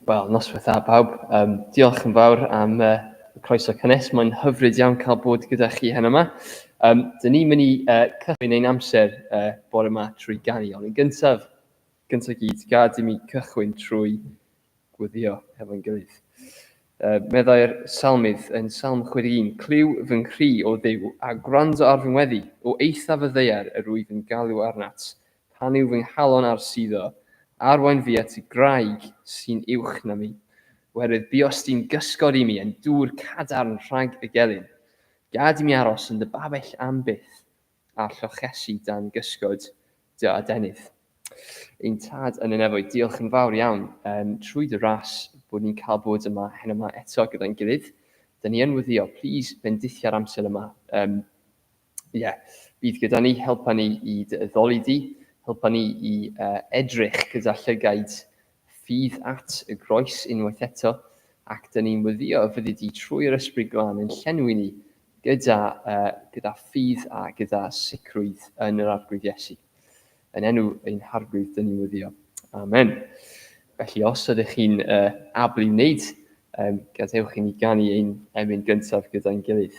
Wel, noswaith dda bawb. Diolch yn fawr am y croeso cynnes. Mae'n hyfryd iawn cael bod gyda chi heno yma. Dyn ni'n mynd i cychwyn ein amser bore yma trwy ganu. Ond yn gyntaf, gyntaf gyd, gad i mi cychwyn trwy gweddio hefo'n gilydd. Meddai'r salmydd yn Salm 61, Clyw fy nghri, o Dduw, a gwrando ar fy ngweddi, o eithaf y ddaear yr wyf yn galw arnat, Pan yw fy nghalon ar suddo, arwain fi at y graig sy'n uwch na mi. Oherwydd buost di'n gysgod i mi, yn dŵr cadarn rhag y gelyn. Gad i mi aros yn dy babell am byth, a llochesu dan gysgod dy adenydd. Ein Tad yn y nefoedd, diolch yn fawr iawn trwy dy ras bod ni'n cael bod yma heno yma eto gyda'n gilydd. Dyn ni yn wyddio, please bendithia'r amser yma. Ie, yeah, bydd gyda ni, helpa ni i dy addoli di, helpa ni i edrych gyda llygaid ffydd at y groes unwaith eto, ac dyn ni'n wyddio y fyddi di trwy'r Ysbryd Glân yn llenwi ni gyda, gyda ffydd a gyda sicrwydd yn yr Arglwydd Iesu. Yn enw ein Harglwydd dyn ni'n wyddio. Amen. Felly os ydych chi'n abl i wneud, gadewch i ni ganu ein emyn gyntaf gyda'n gilydd.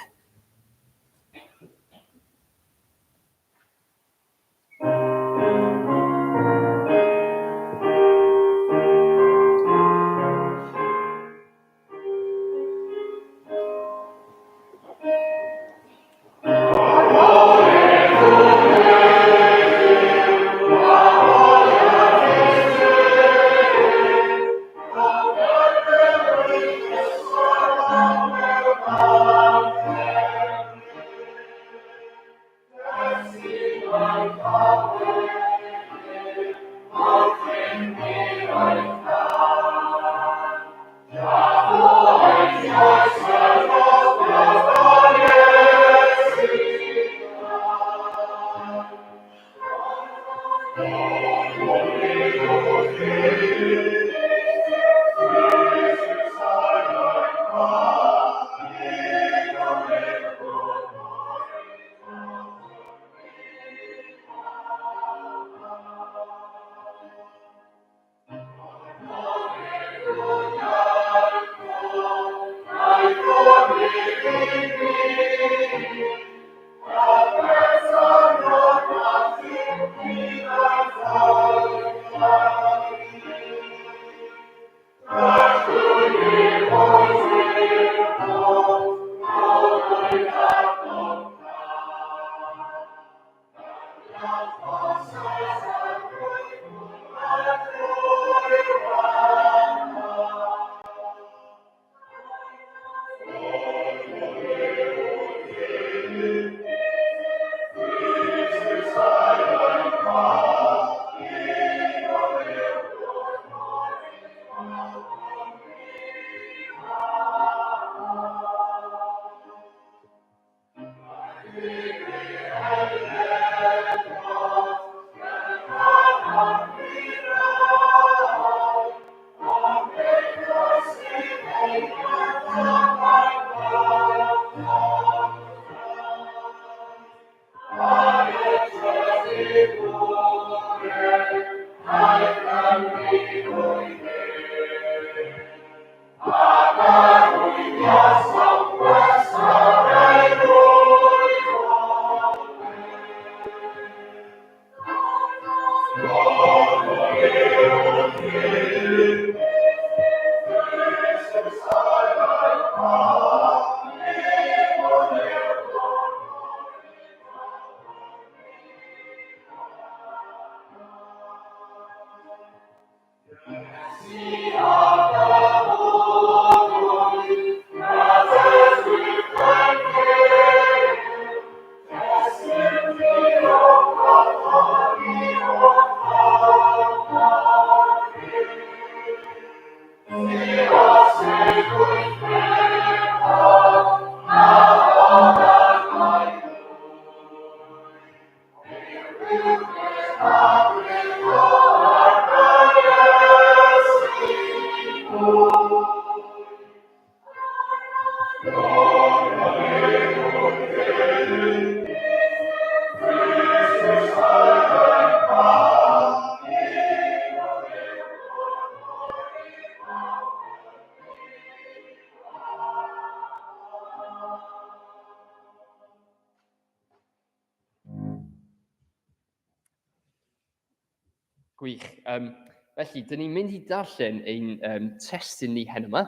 Gwych. Um, felly, dyn ni'n mynd i darllen ein um, testun ni heno yma,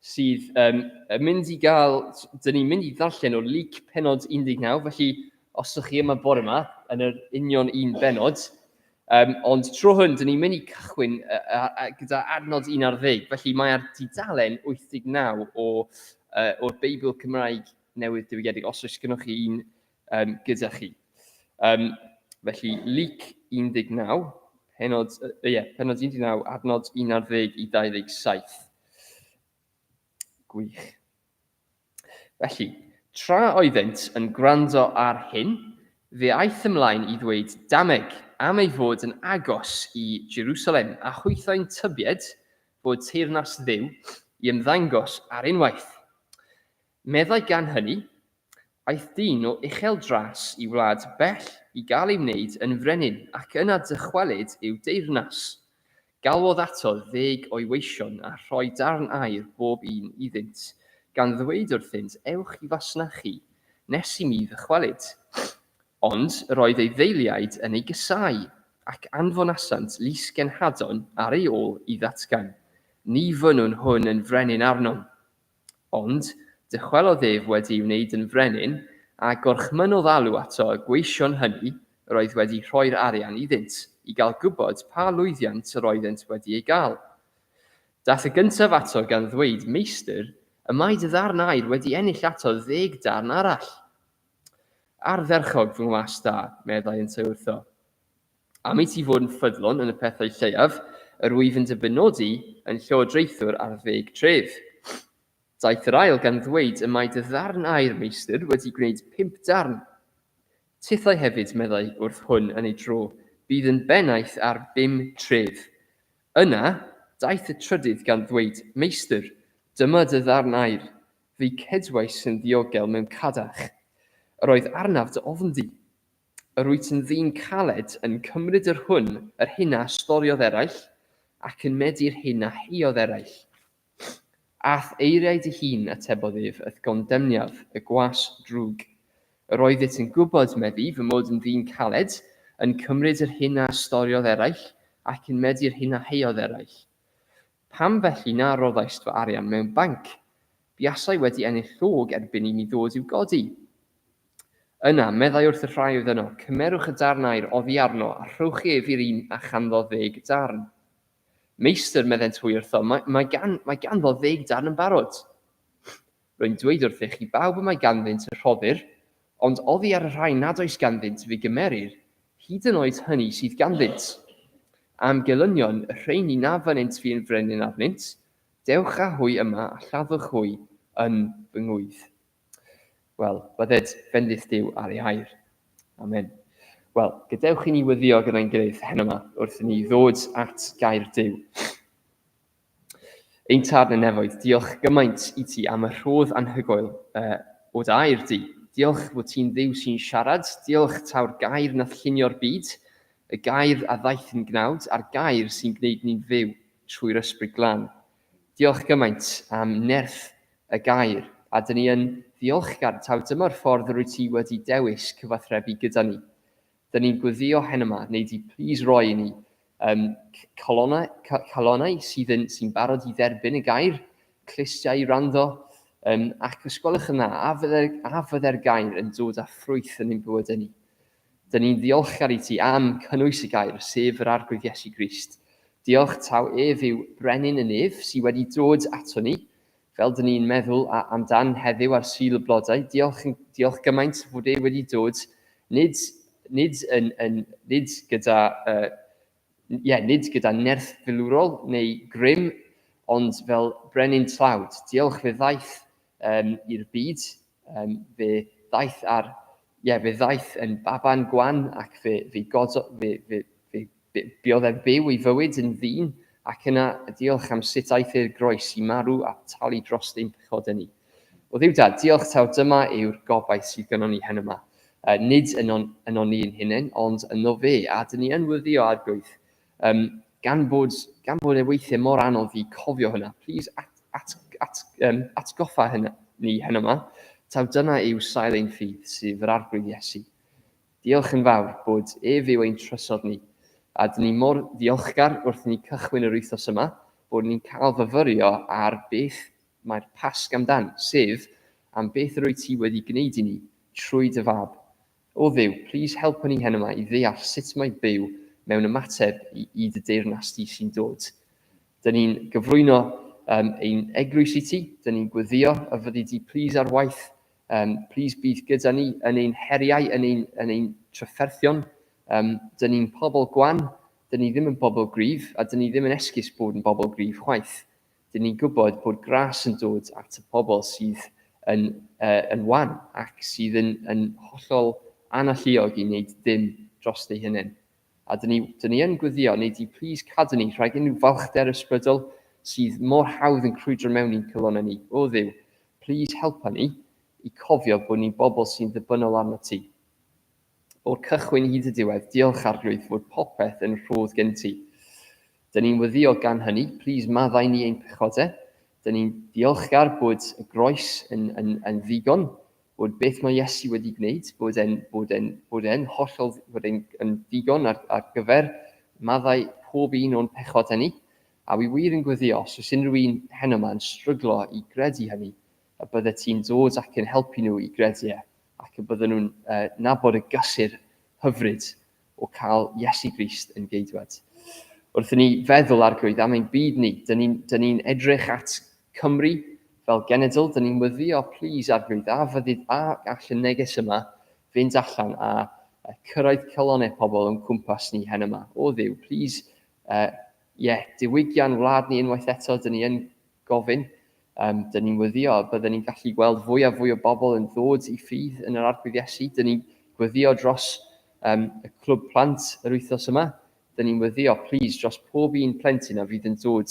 sydd um, yn mynd i gael... Dyn ni'n mynd i ddarllen o Luc penod 19, felly os ydych chi yma bore yma, yn yr union un benod, um, ond tro hwn, dyn ni'n mynd i cychwyn uh, uh, gyda adnod 11, felly mae ar dudalen 89 o, uh, o'r Beibl Cymraeg Newydd Diwygiedig, os oes gennych chi un um, gyda chi. Um, felly, Luc 19, penod, uh, yeah, penod 19, adnod 11 i 27. Gwych. Felly, tra oeddent yn gwrando ar hyn, fe aeth ymlaen i ddweud dameg am ei fod yn agos i Jerusalem, a hwythau'n tybied fod teyrnas Dduw i ymddangos ar unwaith. Meddai gan hynny, Aeth dyn o uchel dras i wlad bell i gael ei wneud yn frenin ac yna dychwelyd i'w deyrnas. Galwodd ato ddeg o'i weision a rhoi darn aur bob un iddynt, gan ddweud wrthynt, Ewch i fasnachu, nes i mi ddychwelyd. Ond yr oedd ei ddeiliaid yn ei gasáu, ac anfonasant lysgenhadon ar ei ôl i ddatgan, Ni fynnwn hwn yn frenin arnom. Ond, dychwelodd ef wedi ei wneud yn frenin, a gorchmynnodd alw ato y gweision hynny yr oedd wedi rhoi'r arian iddynt, i gael gwybod pa lwyddiant yr oeddent wedi ei gael. Daeth y gyntaf ato gan ddweud, Meistr, y mae dy ddarn aur wedi ennill ato ddeg darn arall. Ardderchog, fy ngwas da, meddai yntau wrtho. Am i ti fod yn ffyddlon yn y pethau lleiaf, yr wyf yn dy benodi yn llywodraethwr ar ddeg tref. Daeth yr ail gan ddweud y mae dy ddarn aur, meistr, wedi gwneud pump darn. Tithau hefyd, meddai wrth hwn yn ei dro, bydd yn bennaeth ar bum tref. Yna, daeth y trydydd gan ddweud, Meistr, dyma dy ddarn aur, fe'i cedwais yn ddiogel mewn cadach. Yr oedd arnaf dy ofn di. Yr wyt yn ddyn caled, yn cymryd yr hwn, yr hyn a ystoriodd eraill, ac yn medi'r hyn a heiodd eraill. A'th eiriau dy hun, atebodd ef, y'th gondemniaf, y gwas drwg. Yr oeddit yn gwybod, meddi, fy mod yn ddyn caled, yn cymryd yr hyn a ystoriodd eraill, ac yn medi'r hyn a heiodd eraill. Pam felly na roddaist fy arian mewn banc? Buasai wedi ennill llog erbyn i mi ddod i'w godi. Yna, meddai wrth y rhai oedd yno, Cymerwch y darn aur oddi arno, a rhowch ef i'r un a chanddo ddeg darn. Meistr, meddent hwy wrtho, mae, mae, gan, mae ganddo ddeg darn yn barod. Rwy'n dweud wrthych i bawb y mae ganddynt y rhoddir, ond oddi ar y rhai nad oes ganddynt fe gymerir, hyd yn oed hynny sydd ganddynt. Am gelynion, y rheini na fynnent fi yn frenin arnynt, dewch â hwy yma a lladdwch hwy yn fy ngwydd. Wel, bydded fendith Duw ar ei air. Amen. Wel, gadewch i ni wyddio gyda'n gilydd heno yma wrth i ni ddod at gair Duw. Ein tad yn y nefoedd, diolch gymaint i ti am y rhodd anhygoel uh, o dy air di. Diolch fod ti'n Dduw sy'n siarad, diolch taw'r gair nath llunio'r byd, y gair a ddaeth yn gnawd, a'r gair sy'n gwneud ni'n fyw trwy'r Ysbryd Glân. Diolch gymaint am nerth y gair, a dyn ni yn ddiolchgar taw dyma'r ffordd yr wyt ti wedi dewis cyfathrebu gyda ni. Dyn ni'n gweddio heno 'ma, wnei di plîs roi i ni um, calonnau, calonnau sydd yn, sy'n barod i dderbyn y gair, clustiau i wrando, um, ac os gwelwch yn dda, a fydde'r, a fydde'r gair yn dod â ffrwyth yn ein bywydau ni. Dyn ni'n ddiolchgar i ti am cynnwys y gair, sef yr Arglwydd Iesu Grist. Diolch taw ef yw brenin y nef sydd wedi dod ato ni, fel dyn ni'n meddwl amdan heddiw ar Sul y Blodau. Diolch, diolch gymaint fod e wedi dod, nid, nid, yn, yn, nid gyda uh, yeah, nid gyda nerth filwrol neu grym, ond fel brenin tlawd. Diolch fe ddaeth um, i'r byd, um, fe ddaeth ar ie, fe ddaeth yn baban gwan ac fe, fe, godo, fe, fe, fe, fe buodd e'n byw ei fywyd yn ddyn, ac yna diolch am sut aeth e'r groes i marw a talu dros ein pechodau ni. O Dduw Dad, diolch taw dyma yw'r gobaith sydd gynnon ni heno yma. Uh, nid ynon, ynon ni yn hunain, ond yno fe, a dyn ni yn wyddio Arglwydd. Um, gan, bod, gan bod e weithiau mor anodd i cofio hynna, please at, at, at, um, atgoffa hynna ni heno yma, taw dyna yw sail ein ffydd, sef yr Arglwydd Iesu. Diolch yn fawr bod ef yw ein trysor ni. A dyn ni mor ddiolchgar wrth i ni cychwyn yr wythnos yma bod ni'n cael fyfyrio ar beth mae'r Pasg amdan, sef am beth yr wyt ti wedi gwneud i ni trwy dy fab. O Dduw, plîs helpa ni heno 'ma i ddeall sut mae byw mewn ymateb i, i dy deyrnas di sy'n dod. Dyn ni'n gyflwyno um, ein eglwys i ti, dyn ni'n gweddio y fyddi di plîs ar waith, um, plîs bydd gyda ni yn ein heriau, yn ein, yn ein trafferthion. Um, dyn ni'n pobl gwan, dyn ni ddim yn bobl gryf, a dyn ni ddim yn esgus bod yn bobl gryf chwaith. Dyn ni'n gwybod bod gras yn dod at y pobl sydd yn, uh, yn wan ac sydd yn, yn hollol analluog i wneud dim dros eu hunain. A dyn ni, dyn ni yn gweddio, wnei di plîs cadw ni rhag unrhyw falchder ysbrydol sydd mor hawdd yn crwydro mewn i'n calonnau ni. O Dduw, plîs helpa ni i cofio bod ni'n bobl sy'n ddibynnol arnot ti. O'r cychwyn hyd y diwedd, diolch Arglwydd fod popeth yn rhodd gen ti. Dyn ni'n weddio gan hynny, plîs maddau ni ein pechodau. Dyn ni'n diolchgar bod y groes yn, yn, yn ddigon, bod beth mae Iesu wedi gwneud, bod e'n, bod e'n, bod e'n hollol, bod e'n yn ddigon ar, ar gyfer maddau pob un o'n pechodau ni. A wi wir yn gweddio, os oes unrhyw un heno yma yn stryglo i gredu hynny, y bydde ti'n dod ac yn helpu nhw i gredu e, ac y bydden nhw'n uh, nabod y gysur hyfryd o cael Iesu Grist yn geidwad. Wrth i ni feddwl arglwydd am ein byd ni, dyn ni'n ni, ni edrych at Cymru fel genedl, dyn ni'n wyddio, plîs arglwydd, a fyddid a gall y neges yma fynd allan a cyrraedd calonnau pobl o'n cwmpas ni hen yma. O Dduw, plîs, uh, yeah, diwygian wlad ni unwaith eto, dyn ni yn gofyn. Um, dyn ni'n wyddio y bydden ni'n gallu gweld fwy a fwy o bobl yn ddod i ffydd yn yr Arglwydd Iesu. Dyn ni'n gweddio dros um, y clwb plant yr wythnos yma. Dyn ni'n wyddio, please, dros pob un plentyn a fydd yn dod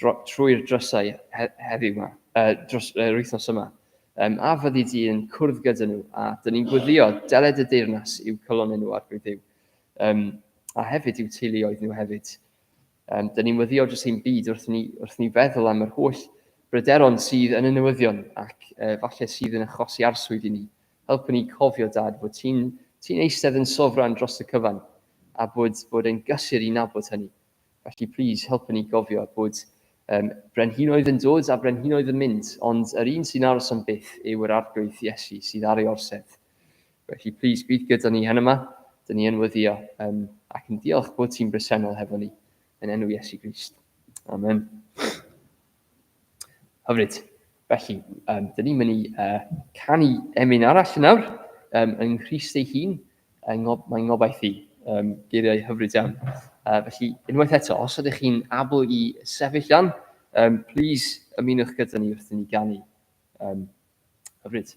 trwy'r drysau he heddiw yma, dros yr wythnos yma. Um, a fyddi di yn cwrdd gyda nhw, a dyn ni'n gweddio deled y deyrnas i'w calonnau nhw Arglwydd Dduw. Um, a hefyd i'w teuluoedd nhw hefyd. Um, dyn ni'n wyddio dros ein byd wrth ni, wrth ni feddwl am yr holl bryderon sydd yn y newyddion ac falle sydd yn achosi arswyd i ni. Helpu ni cofio, Dad, fod ti'n ti eistedd yn sofran dros y cyfan a bod, bod e'n gysur i nabod hynny. Felly, please, helpu ni gofio bod um, brenhinoedd yn dod a brenhinoedd yn mynd, ond yr un sy'n aros am byth yw yr Arglwydd Iesu sydd ar ei orsedd. Felly, plîs, bydd gyda ni heno 'ma. Dyn ni yn weddio um, ac yn diolch bod ti'n bresennol hefo ni yn enw Iesu Grist. Amen. Hyfryd. Felly, um, dyn ni'n mynd i uh, canu emyn arall yn nawr, um, yng Nghrist ei hun, yng ngob mae'n ngobaith i. Um, geiriau hyfryd iawn. Felly, unwaith eto, os ydych chi'n abl i sefyll lan, um, please ymunwch gyda ni wrth i ni ganu. Um, hyfryd.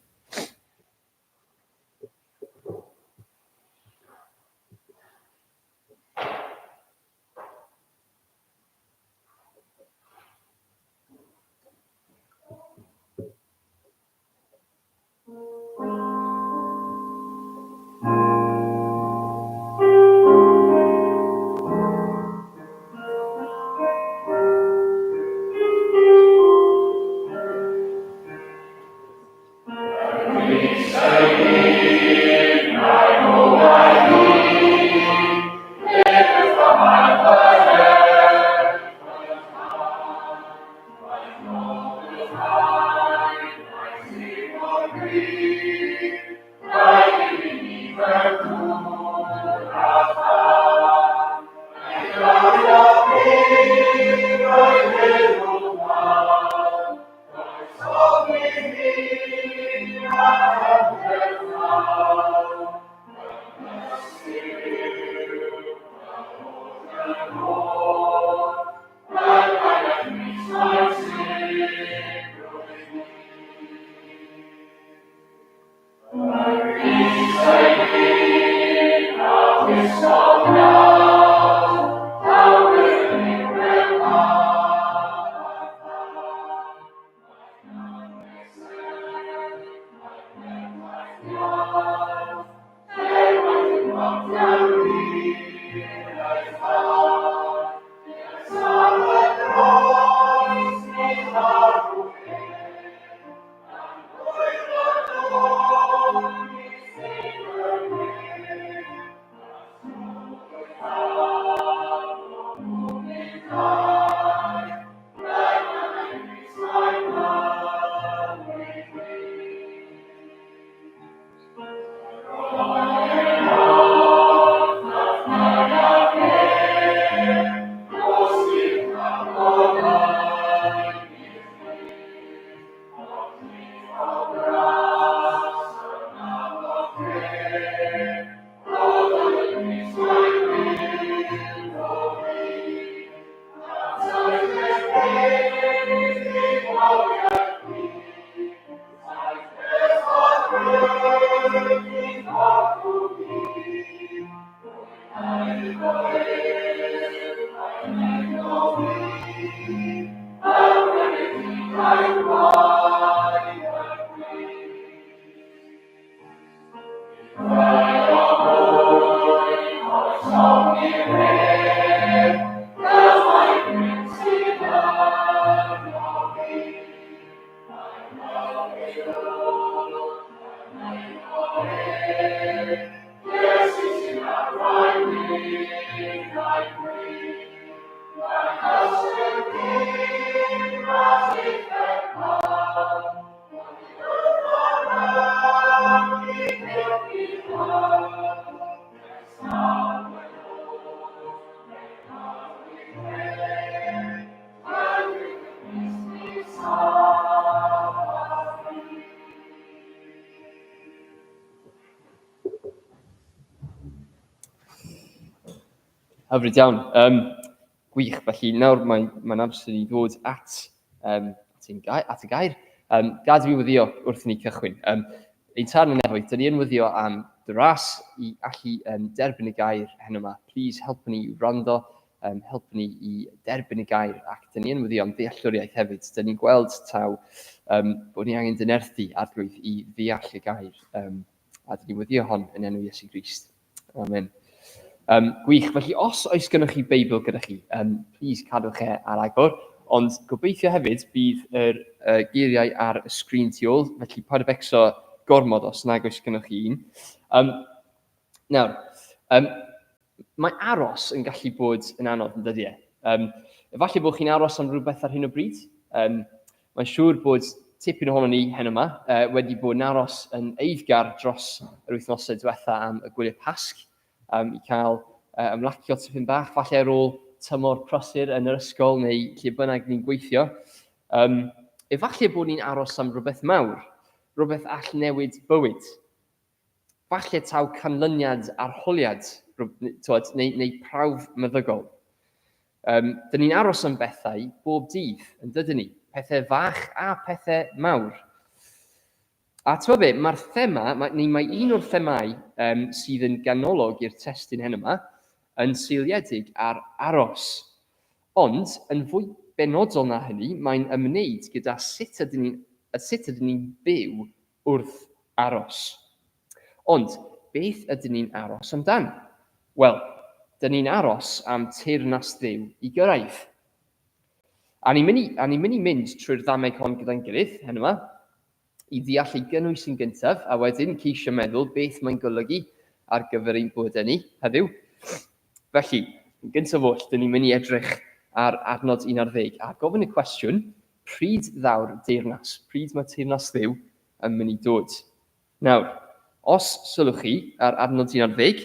Hyfryd iawn. Um, gwych. Felly nawr mae'n mae amser i ddod at, um, at, ein gair, at y gair. Um, gad i fi wyddio wrth i ni cychwyn. Um, ein tan yn nefoedd, dyn ni yn wyddio am dy ras i allu um, derbyn y gair heno yma. Please helpu ni i wrando, um, helpu ni i derbyn y gair ac dyn ni yn wyddio am ddealltwriaeth hefyd. Dyn ni'n gweld taw um, bod ni angen dynerthu arglwydd i ddeall y gair. Um, a dyn ni'n wyddio hon yn enw Iesu Grist. Amen. Um, gwych. Felly, os oes gennych chi Beibl gyda chi, um, please cadwch e ar agor. Ond gobeithio hefyd bydd yr uh, geiriau ar y sgrin tu ôl, felly paid â becso gormod os nag oes gennych chi un. Um, nawr, um, mae aros yn gallu bod yn anodd, yn dydy e? Um, efallai bod chi'n aros am rhywbeth ar hyn o bryd. Um, Mae'n siŵr bod tipyn ohonon ni heno yma uh, wedi bod yn aros yn eiddgar dros yr wythnosau diwetha am y gwyliau Pasg um, i cael uh, ymlacio tipyn bach, falle ar ôl tymor prysur yn yr ysgol neu lle bynnag ni'n gweithio. Um, efallai bod ni'n aros am rhywbeth mawr, rhywbeth all newid bywyd. Falle taw canlyniad arholiad twod, neu, neu prawf meddygol. Um, dyn ni'n aros am bethau bob dydd, yn dydyn ni? Pethau fach a pethau mawr. A ti'n be, mae'r thema, mae, neu mae un o'r themau um, sydd yn ganolog i'r testun hyn yma, yn seiliedig ar aros. Ond, yn fwy benodol na hynny, mae'n ymwneud gyda sut ydyn ni'n sut ydyn ni'n byw wrth aros. Ond, beth ydyn ni'n aros amdan? Wel, dyn ni'n aros am teyrnas Dduw i gyrraedd. A ni'n mynd i, a ni'n mynd i mynd trwy'r ddameg hon gyda'n gilydd, heno yma, i ddeall ei gynnwys yn gyntaf, a wedyn ceisio meddwl beth mae'n golygu ar gyfer ein bywydau ni heddiw. Felly, yn gyntaf oll, dyn ni'n mynd i edrych ar adnod 11 a gofyn y cwestiwn, Pryd ddaw'r deyrnas? Pryd mae teyrnas Dduw yn mynd i dod? Nawr, os sylwch chi ar adnod 11,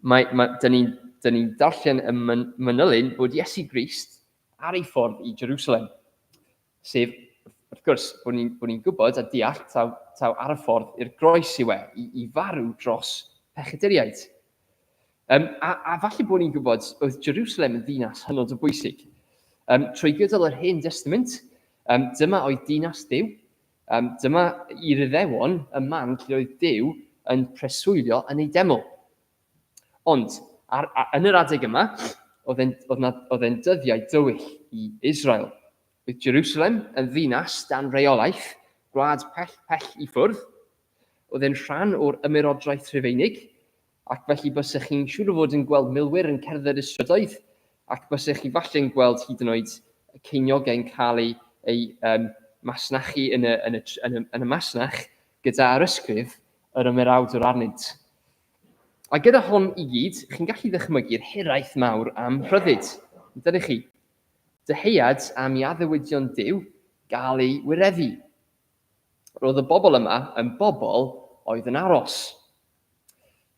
mae, mae, dyn ni'n dyn ni darllen y manylyn bod Iesu Grist ar ei ffordd i Jerusalem. Sef, wrth gwrs, bod ni'n ni gwybod a deall taw, taw ar y ffordd i'r groes yw e, i, i farw dros pechaduriaid. Um, a, a falle bod ni'n gwybod, oedd Jerusalem yn ddinas hynod o bwysig. Um, trwy gydol yr Hen Testament, um, dyma oedd dinas Duw. Um, dyma i'r Iddewon y man lle oedd Duw yn preswylio yn ei deml. Ond, ar, a, yn yr adeg yma, oedd e'n, oedd na, oedd e'n dyddiau dywyll i Israel. Oedd Jerusalem yn ddinas dan reolaeth, gwlad pell pell i ffwrdd. Oedd e'n rhan o'r ymerodraeth Rhufeinig, ac felly bysech chi'n siŵr o fod yn gweld milwyr yn cerdded y strydoedd, ac bysech chi falle'n gweld hyd yn oed ceiniogau'n cael eu, eu um, masnachu yn y, yn, y, yn, y, yn y masnach gyda arysgrif yr ymerawdwr arnynt. A gyda hon i gyd, chi'n gallu ddychmygu'r hiraeth mawr am rhyddid. Dydych chi? Dyheuad am i addewidion Duw gael ei wireddu. Roedd y bobl yma yn bobl oedd yn aros.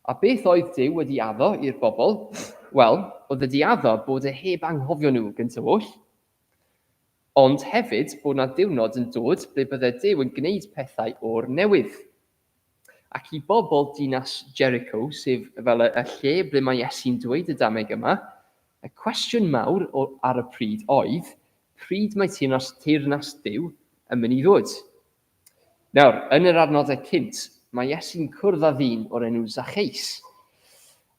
A beth oedd Duw wedi addo i'r bobl? Wel, oedd wedi addo bod e heb anghofio nhw gyntaf oll, ond hefyd bod na diwrnod yn dod ble bydde Duw yn gwneud pethau o'r newydd. Ac i bobl dinas Jericho, sef fel y, y lle ble mae Iesu'n dweud y dameg yma, y cwestiwn mawr o, ar y pryd oedd, pryd mae teyrnas, teyrnas Duw yn mynd i ddod? Nawr, yn yr adnodau cynt, mae Iesu'n cwrdd â ddyn o'r enw Zacheus.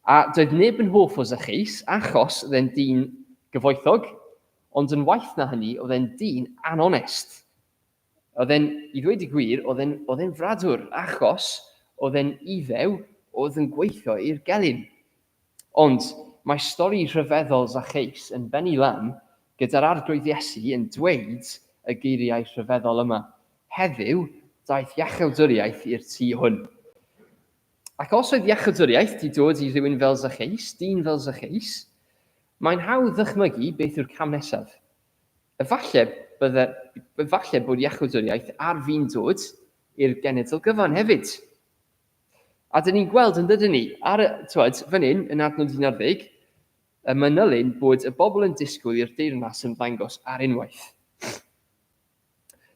A doedd neb yn hoff o Zacheus achos oedd e'n dyn gyfoethog, ond yn waeth na hynny, oedd e'n dyn anonest. Oedd e'n, i ddweud y gwir, oedd e'n, oedd e'n fradwr achos oedd e'n iddew oedd yn gweithio i'r gelyn. Ond mae stori rhyfeddol Zacheus yn bennu lan gyda'r Arglwydd Iesu yn dweud y geiriau rhyfeddol yma, Heddiw, daeth iachawdwriaeth i'r tŷ hwn. Ac os oedd iachawdwriaeth 'di dod i rywun fel Zacheus, dyn fel Zacheus, mae'n hawdd ddychmygu beth yw'r cam nesaf. Efallai bydde, efallai bod iachawdwriaeth ar fin dod i'r genedl gyfan hefyd. A dyn ni'n gweld yn dydyn ni, ar y, twed, fan hyn, yn adnod 11, y manylyn bod y bobl yn disgwyl i'r deyrnas ymddangos ar unwaith.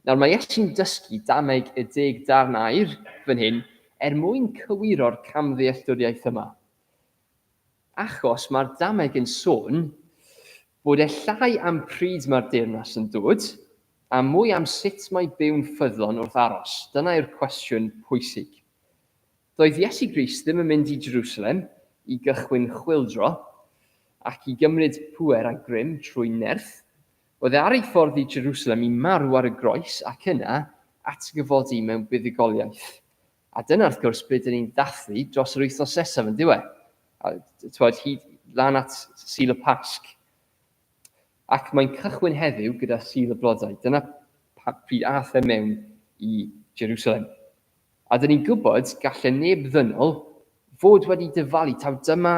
Nawr mae Iesu'n dysgu dameg y deg darn aur fan hyn er mwyn cywiro'r camddealltwriaeth yma. Achos mae'r dameg yn sôn bod e llai am pryd mae'r deyrnas yn dod, a mwy am sut mae byw'n ffyddlon wrth aros. Dyna yw'r cwestiwn pwysig. Doedd Iesu Grist ddim yn mynd i Jerusalem i gychwyn chwyldro ac i gymryd pŵer a grym trwy nerth. Oedd e ar ei ffordd i Jerusalem i marw ar y groes ac yna atgyfodi mewn buddugoliaeth. A dyna wrth gwrs be dyn ni'n dathlu dros yr wythnos nesaf yn dyw e? A, twod, hyd lan at Sul y Pasg. Ac mae'n cychwyn heddiw gyda Sul y Blodau. Dyna pryd ath e mewn i Jerusalem. A dyn ni'n gwybod galle neb ddynol fod wedi dyfalu taw dyma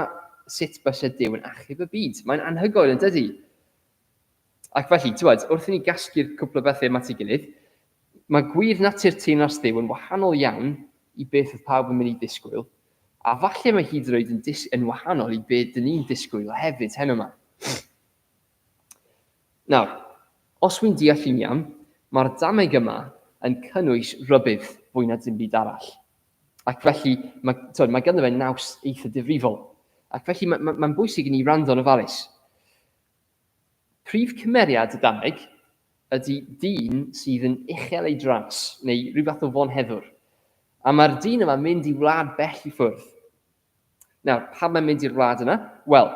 sut byse Duw yn achub y byd. Mae'n anhygoel yn dydy? Ac felly, tywed, wrth i ni gasglu'r cwpl o bethau yma at ei gilydd, mae gwir natur teyrnas Dduw yn wahanol iawn i beth oedd pawb yn mynd i ddisgwyl, a falle mae hyd yn oed yn, dis yn wahanol i beth dyn ni'n disgwyl hefyd heno yma. Nawr, os wy'n deall i'n iawn, mae'r dameg yma yn cynnwys rhybudd fwy na dim byd arall. Ac felly, mae, twyd, mae ganddo fe naws eitha difrifol. Ac felly, mae'n ma, ma bwysig i ni wrando'n ofalus. Prif cymeriad y dameg ydy dyn sydd yn uchel ei dras, neu rhyw fath o fonheddwr. A mae'r dyn yma'n mynd i wlad bell i ffwrdd. Nawr, pam mae'n mynd i'r wlad yna? Wel,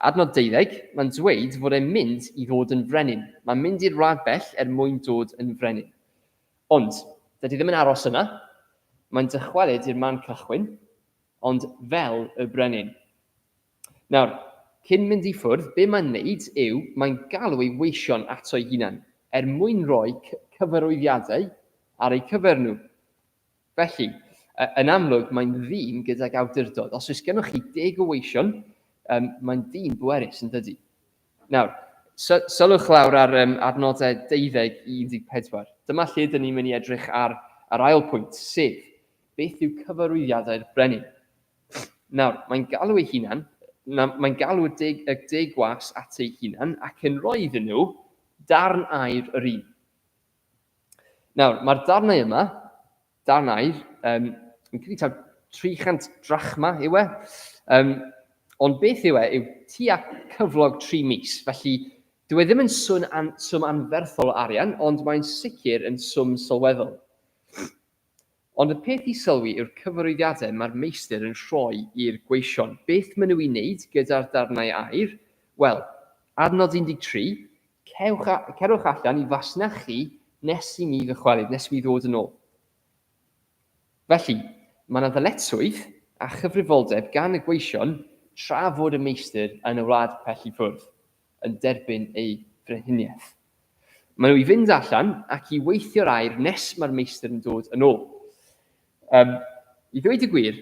adnod deuddeg, mae'n dweud fod e'n mynd i ddod yn frenin. Mae'n mynd i'r wlad bell er mwyn dod yn frenin. Ond, dydy ddim yn aros yna. Mae'n dychwelyd i'r man cychwyn, ond fel y brenin. Nawr, cyn mynd i ffwrdd, be mae'n wneud yw mae'n galw ei weision ato ei hunan, er mwyn rhoi cyfarwyddiadau ar eu cyfer nhw. Felly, yn amlwg, mae'n ddyn gydag awdurdod. Os oes gennych chi deg o weision, um, mae'n ddyn bwerus yn dydy. Nawr, sylwch lawr ar um, adnodau 12 i 14. Dyma lle dyn ni'n mynd i edrych ar yr ail pwynt, sef beth yw cyfarwyddiadau'r brenin. Nawr, mae'n galw ei hunan, mae'n galw y deg, y deg gwas at ei hunan ac yn rhoi iddyn nhw darn air yr un. Nawr, mae'r darnau yma, darn aur, um, yn credu taw 300 drachma yw e. Um, ond beth yw e yw tua cyflog 3 mis. Felly, dyw e ddim yn swn an, swm anferthol o arian, ond mae'n sicr yn swm sylweddol. Ond y peth i sylwi yw'r cyfarwyddiadau mae'r meistr yn rhoi i'r gweision. Beth maen nhw i wneud gyda'r darnau aur? Wel, adnod 13, Cewch a, cerwch allan i fasnachu nes i mi ddychwelyd, nes i mi ddod yn ôl. Felly, mae yna ddyletswydd a chyfrifoldeb gan y gweision tra fod y meistr yn y wlad pell i ffwrdd, yn derbyn ei frenhiniaeth. Maen nhw i fynd allan ac i weithio'r air nes mae'r meistr yn dod yn ôl. Um, I ddweud y gwir,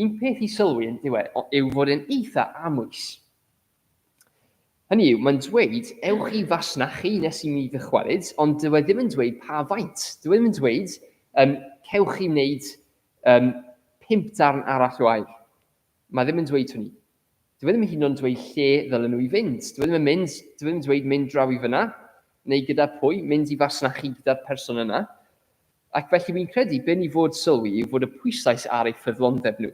un peth i sylwi yn diwedd yw fod e'n eitha amwys. Hynny yw, mae'n dweud, ewch i fasnachu nes i mi ddychwelyd, ond dyw e ddim yn dweud pa faint. Dyw e ddim yn dweud, um, cewch chi wneud um, pump darn arall o air. Mae ddim yn dweud hynny. Dyw e ddim hyd yn oed yn dweud lle ddylen nhw i fynd. Dyw e ddim yn mynd, dyw e ddim yn dweud mynd draw i fyna, neu gyda pwy, mynd i fasnachu gyda'r person yna. Ac felly fi'n credu, be ni fod sylwi yw fod y pwyslais ar eu ffyddlondeb nhw.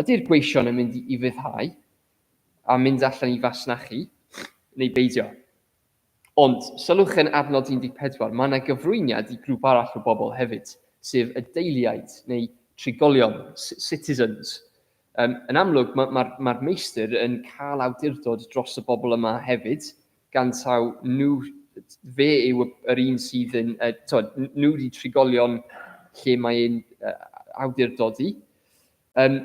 Ydy'r gweision yn mynd i ufuddhau? a mynd allan i fasnachu, neu beidio. Ond, sylwch yn adnod 14, mae yna gyfrwyniad i grŵp arall o bobl hefyd, sef y deiliaid, neu trigolion, citizens. Um, yn amlwg, mae'r ma, ma, ma meistr yn cael awdurdod dros y bobl yma hefyd, gan taw nhw, fe yw yr un sydd yn, uh, tod, nhw di trigolion lle mae'n uh, awdurdodi. Um,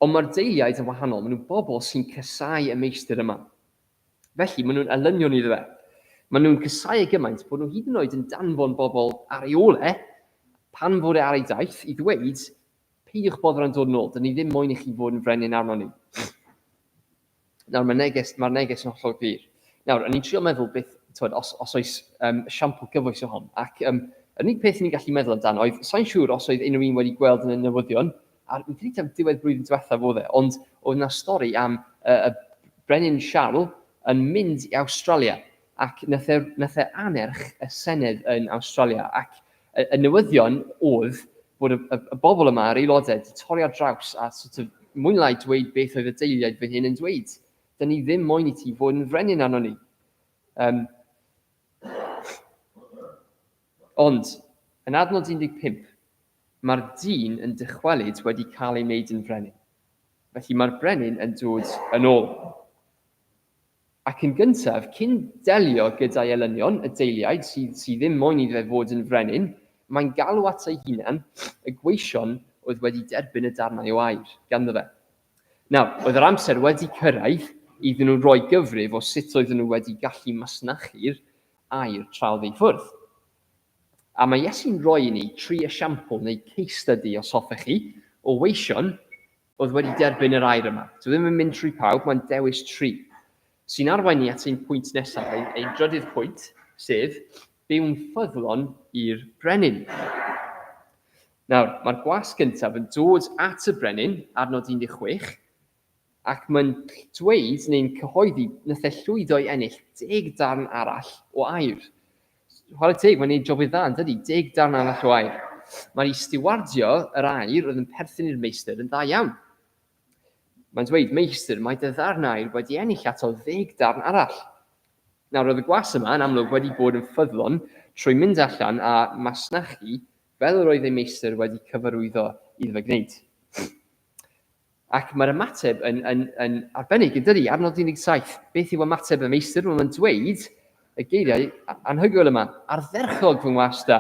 ond mae'r deiliaid yn wahanol, maen nhw'n bobl sy'n casau y meistr yma. Felly, maen nhw'n elynion iddo fe. Maen nhw'n casau e gymaint bod nhw hyd yn oed yn danfon bobl ar ei ôl e, pan fod e ar ei daith, i ddweud, peidiwch boddran dod yn ôl, dyn ni ddim moyn i chi fod yn frenin arno ni. Nawr, mae'r neges, mae neges yn hollol glir. Nawr, o'n i'n trio meddwl beth, twed, os, os oes um, esiampl gyfoes o hon, ac um, yr unig peth ni'n gallu meddwl amdano oedd, sa'n siŵr os oedd unrhyw un wedi gweld yn y newyddion, a fi'n credu taw diwedd blwyddyn diwethaf oedd e, ond oedd yna stori am uh, y Brenin Charles yn mynd i Awstralia. ac nath e, nath e anerch y Senedd yn Awstralia, ac y, y newyddion oedd bod y, y, y bobl yma, yr aelodau, wedi torri ar draws a sort of, mwy neu lai dweud beth oedd y deiliaid fan hyn yn dweud. Dyn ni ddim moyn i ti fod yn frenin arno ni. Um, ond, yn adnod 15, mae'r dyn yn dychwelyd wedi cael ei wneud yn frenin. Felly mae'r brenin yn dod yn ôl. Ac yn gyntaf, cyn delio gyda'i elynion, y deiliaid sydd, sydd ddim moyn iddo fe fod yn frenin, mae'n galw at ei hunan y gweision oedd wedi derbyn y darnau o aur ganddo fe. Nawr, oedd yr amser wedi cyrraedd iddyn nhw roi gyfrif o sut oedden nhw wedi gallu masnachu'r aur tra oedd ei ffwrdd. A mae Iesu'n rhoi i ni tri esiampl neu case study, os hoffech chi, o weision oedd wedi derbyn yr air yma. Dwi ddim yn mynd trwy pawb, mae'n dewis tri. Sy'n arwain ni at ein pwynt nesaf, ein, ein drydydd pwynt, sef byw'n ffyddlon i'r brenin. Nawr, mae'r gwas gyntaf yn dod at y brenin, adnod 16, ac mae'n dweud neu'n cyhoeddi nath e llwyddo i ennill deg darn arall o air. Chwarae teg, mae'n neud job i dda, yn dydy? Deg darn arall o air. Mae'n ei stiwardio yr air oedd yn perthyn i'r meistr yn dda iawn. Mae'n dweud, meistr, mae dy ddarn air wedi ennill ato ddeg darn arall. Nawr, roedd y gwas yma yn amlwg wedi bod yn ffyddlon trwy mynd allan a masnachu fel yr oedd ei meistr wedi cyfarwyddo iddo fe gwneud. Ac mae'r ymateb yn, yn, yn arbennig, yn dydy, adnod 17. Beth yw ymateb y meistr? Wel, mae'n dweud y geiriau anhygoel yma. Ardderchog fy ngwas da.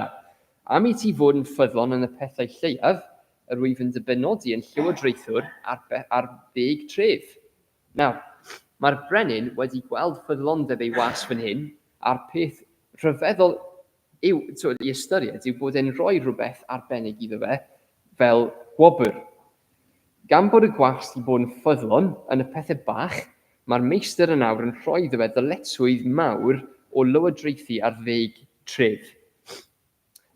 Am i ti fod yn ffyddlon yn y pethau lleiaf, yr wyf yn dy benodi yn llywodraethwr ar, ar ddeg tref. Nawr, mae'r brenin wedi gweld ffyddlondeb ei was fan hyn, a'r peth rhyfeddol yw, twyd, i ystyried yw bod e'n rhoi rhywbeth arbennig iddo fe fel gwobr. Gan bod y gwas 'di bod yn ffyddlon yn y pethe bach, mae'r meistr yn awr yn rhoi iddo fe ddyletswydd mawr o lywodraethu ar ddeg tref.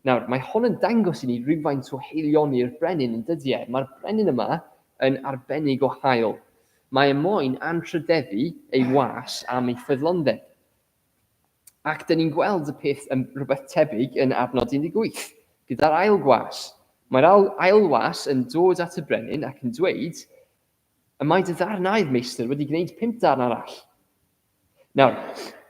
Nawr, mae hon yn dangos i ni rywfaint o haelioni'r brenin, yn dydy e? Mae'r brenin yma yn arbennig o hael. Mae e moyn anrhydeddu ei was am ei ffyddlondeb. Ac dyn ni'n gweld y peth yn rhywbeth tebyg yn adnod 18, gyda'r ail gwas. Mae'r ail, ail was yn dod at y brenin ac yn dweud, y mae dy ddarn aur, meistr, wedi gwneud pump darn arall. Nawr,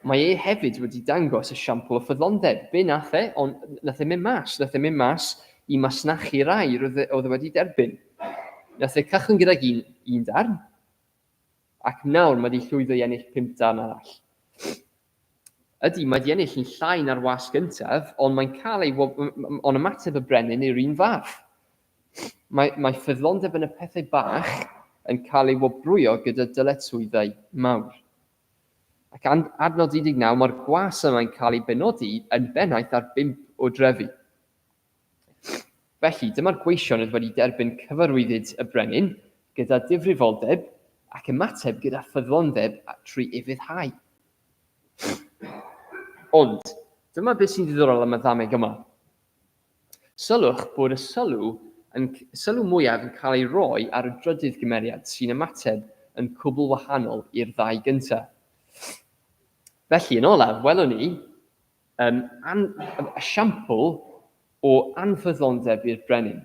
mae e hefyd wedi dangos esiampl o ffyddlondeb. Be nath e? Ond nath e mynd mas. Nath e mynd mas i masnachu'r aur oedd e, oedd e wedi derbyn. Nath e cychwyn gydag un, un darn, Ac nawr mae 'di llwyddo i ennill pump darn arall. Ydy, mae 'di ennill yn llai na'r wasg gyntaf, ond mae'n cael ei ond ymateb y brenin yw'r un fath. Mae, mae ffyddlondeb yn y pethau bach yn cael ei wobrwyo gyda dyletswyddau mawr. Ac adnod 19, mae'r gwas yma'n cael ei benodi yn bennaeth ar bump o drefi. Felly, dyma'r gweision oedd wedi derbyn cyfarwyddyd y brenin gyda difrifoldeb ac ymateb gyda ffyddlondeb trwy ufuddhau. Ond, dyma beth sy'n ddiddorol am y ddameg yma. Sylwch bod y sylw, yn, sylw mwyaf yn cael ei roi ar y drydydd gymeriad sy'n ymateb yn cwbl wahanol i'r ddau gyntaf. Felly, yn olaf, welwn ni um, an, esiampl o anffyddlondeb i'r brenin.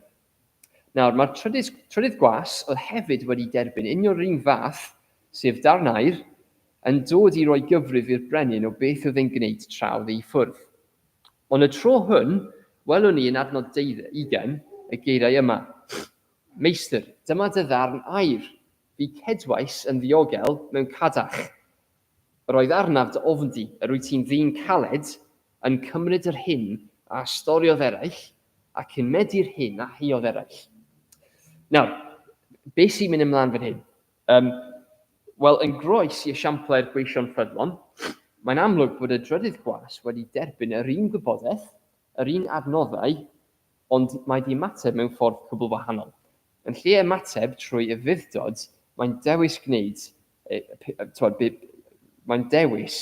Nawr, mae'r trydydd, trydydd gwas oedd hefyd wedi derbyn union yr un fath, sef darn aur, yn dod i roi gyfrif i'r brenin o beth oedd e'n gwneud tra oedd ei ffwrdd. Ond y tro hwn, welwn ni yn adnod 20 y geiriau yma. Meistr, dyma dy ddarn aur. Fi cedwais yn ddiogel mewn cadach. Yr oedd arnaf dy ofn di, yr wyt ti'n ddyn caled, yn cymryd yr hyn a ystoriodd eraill, ac yn medi'r hyn a heuodd eraill. Nawr, beth sy'n mynd ymlaen fan hyn? Um, Wel, yn groes i esiamplau'r gweision ffyddlon, mae'n amlwg bod y drydydd gwas wedi derbyn yr un gwybodaeth, yr un adnoddau, ond mae di ymateb mewn ffordd cwbl wahanol. Yn lle ymateb trwy ufudd-dod, mae'n dewis gwneud twod, mae'n dewis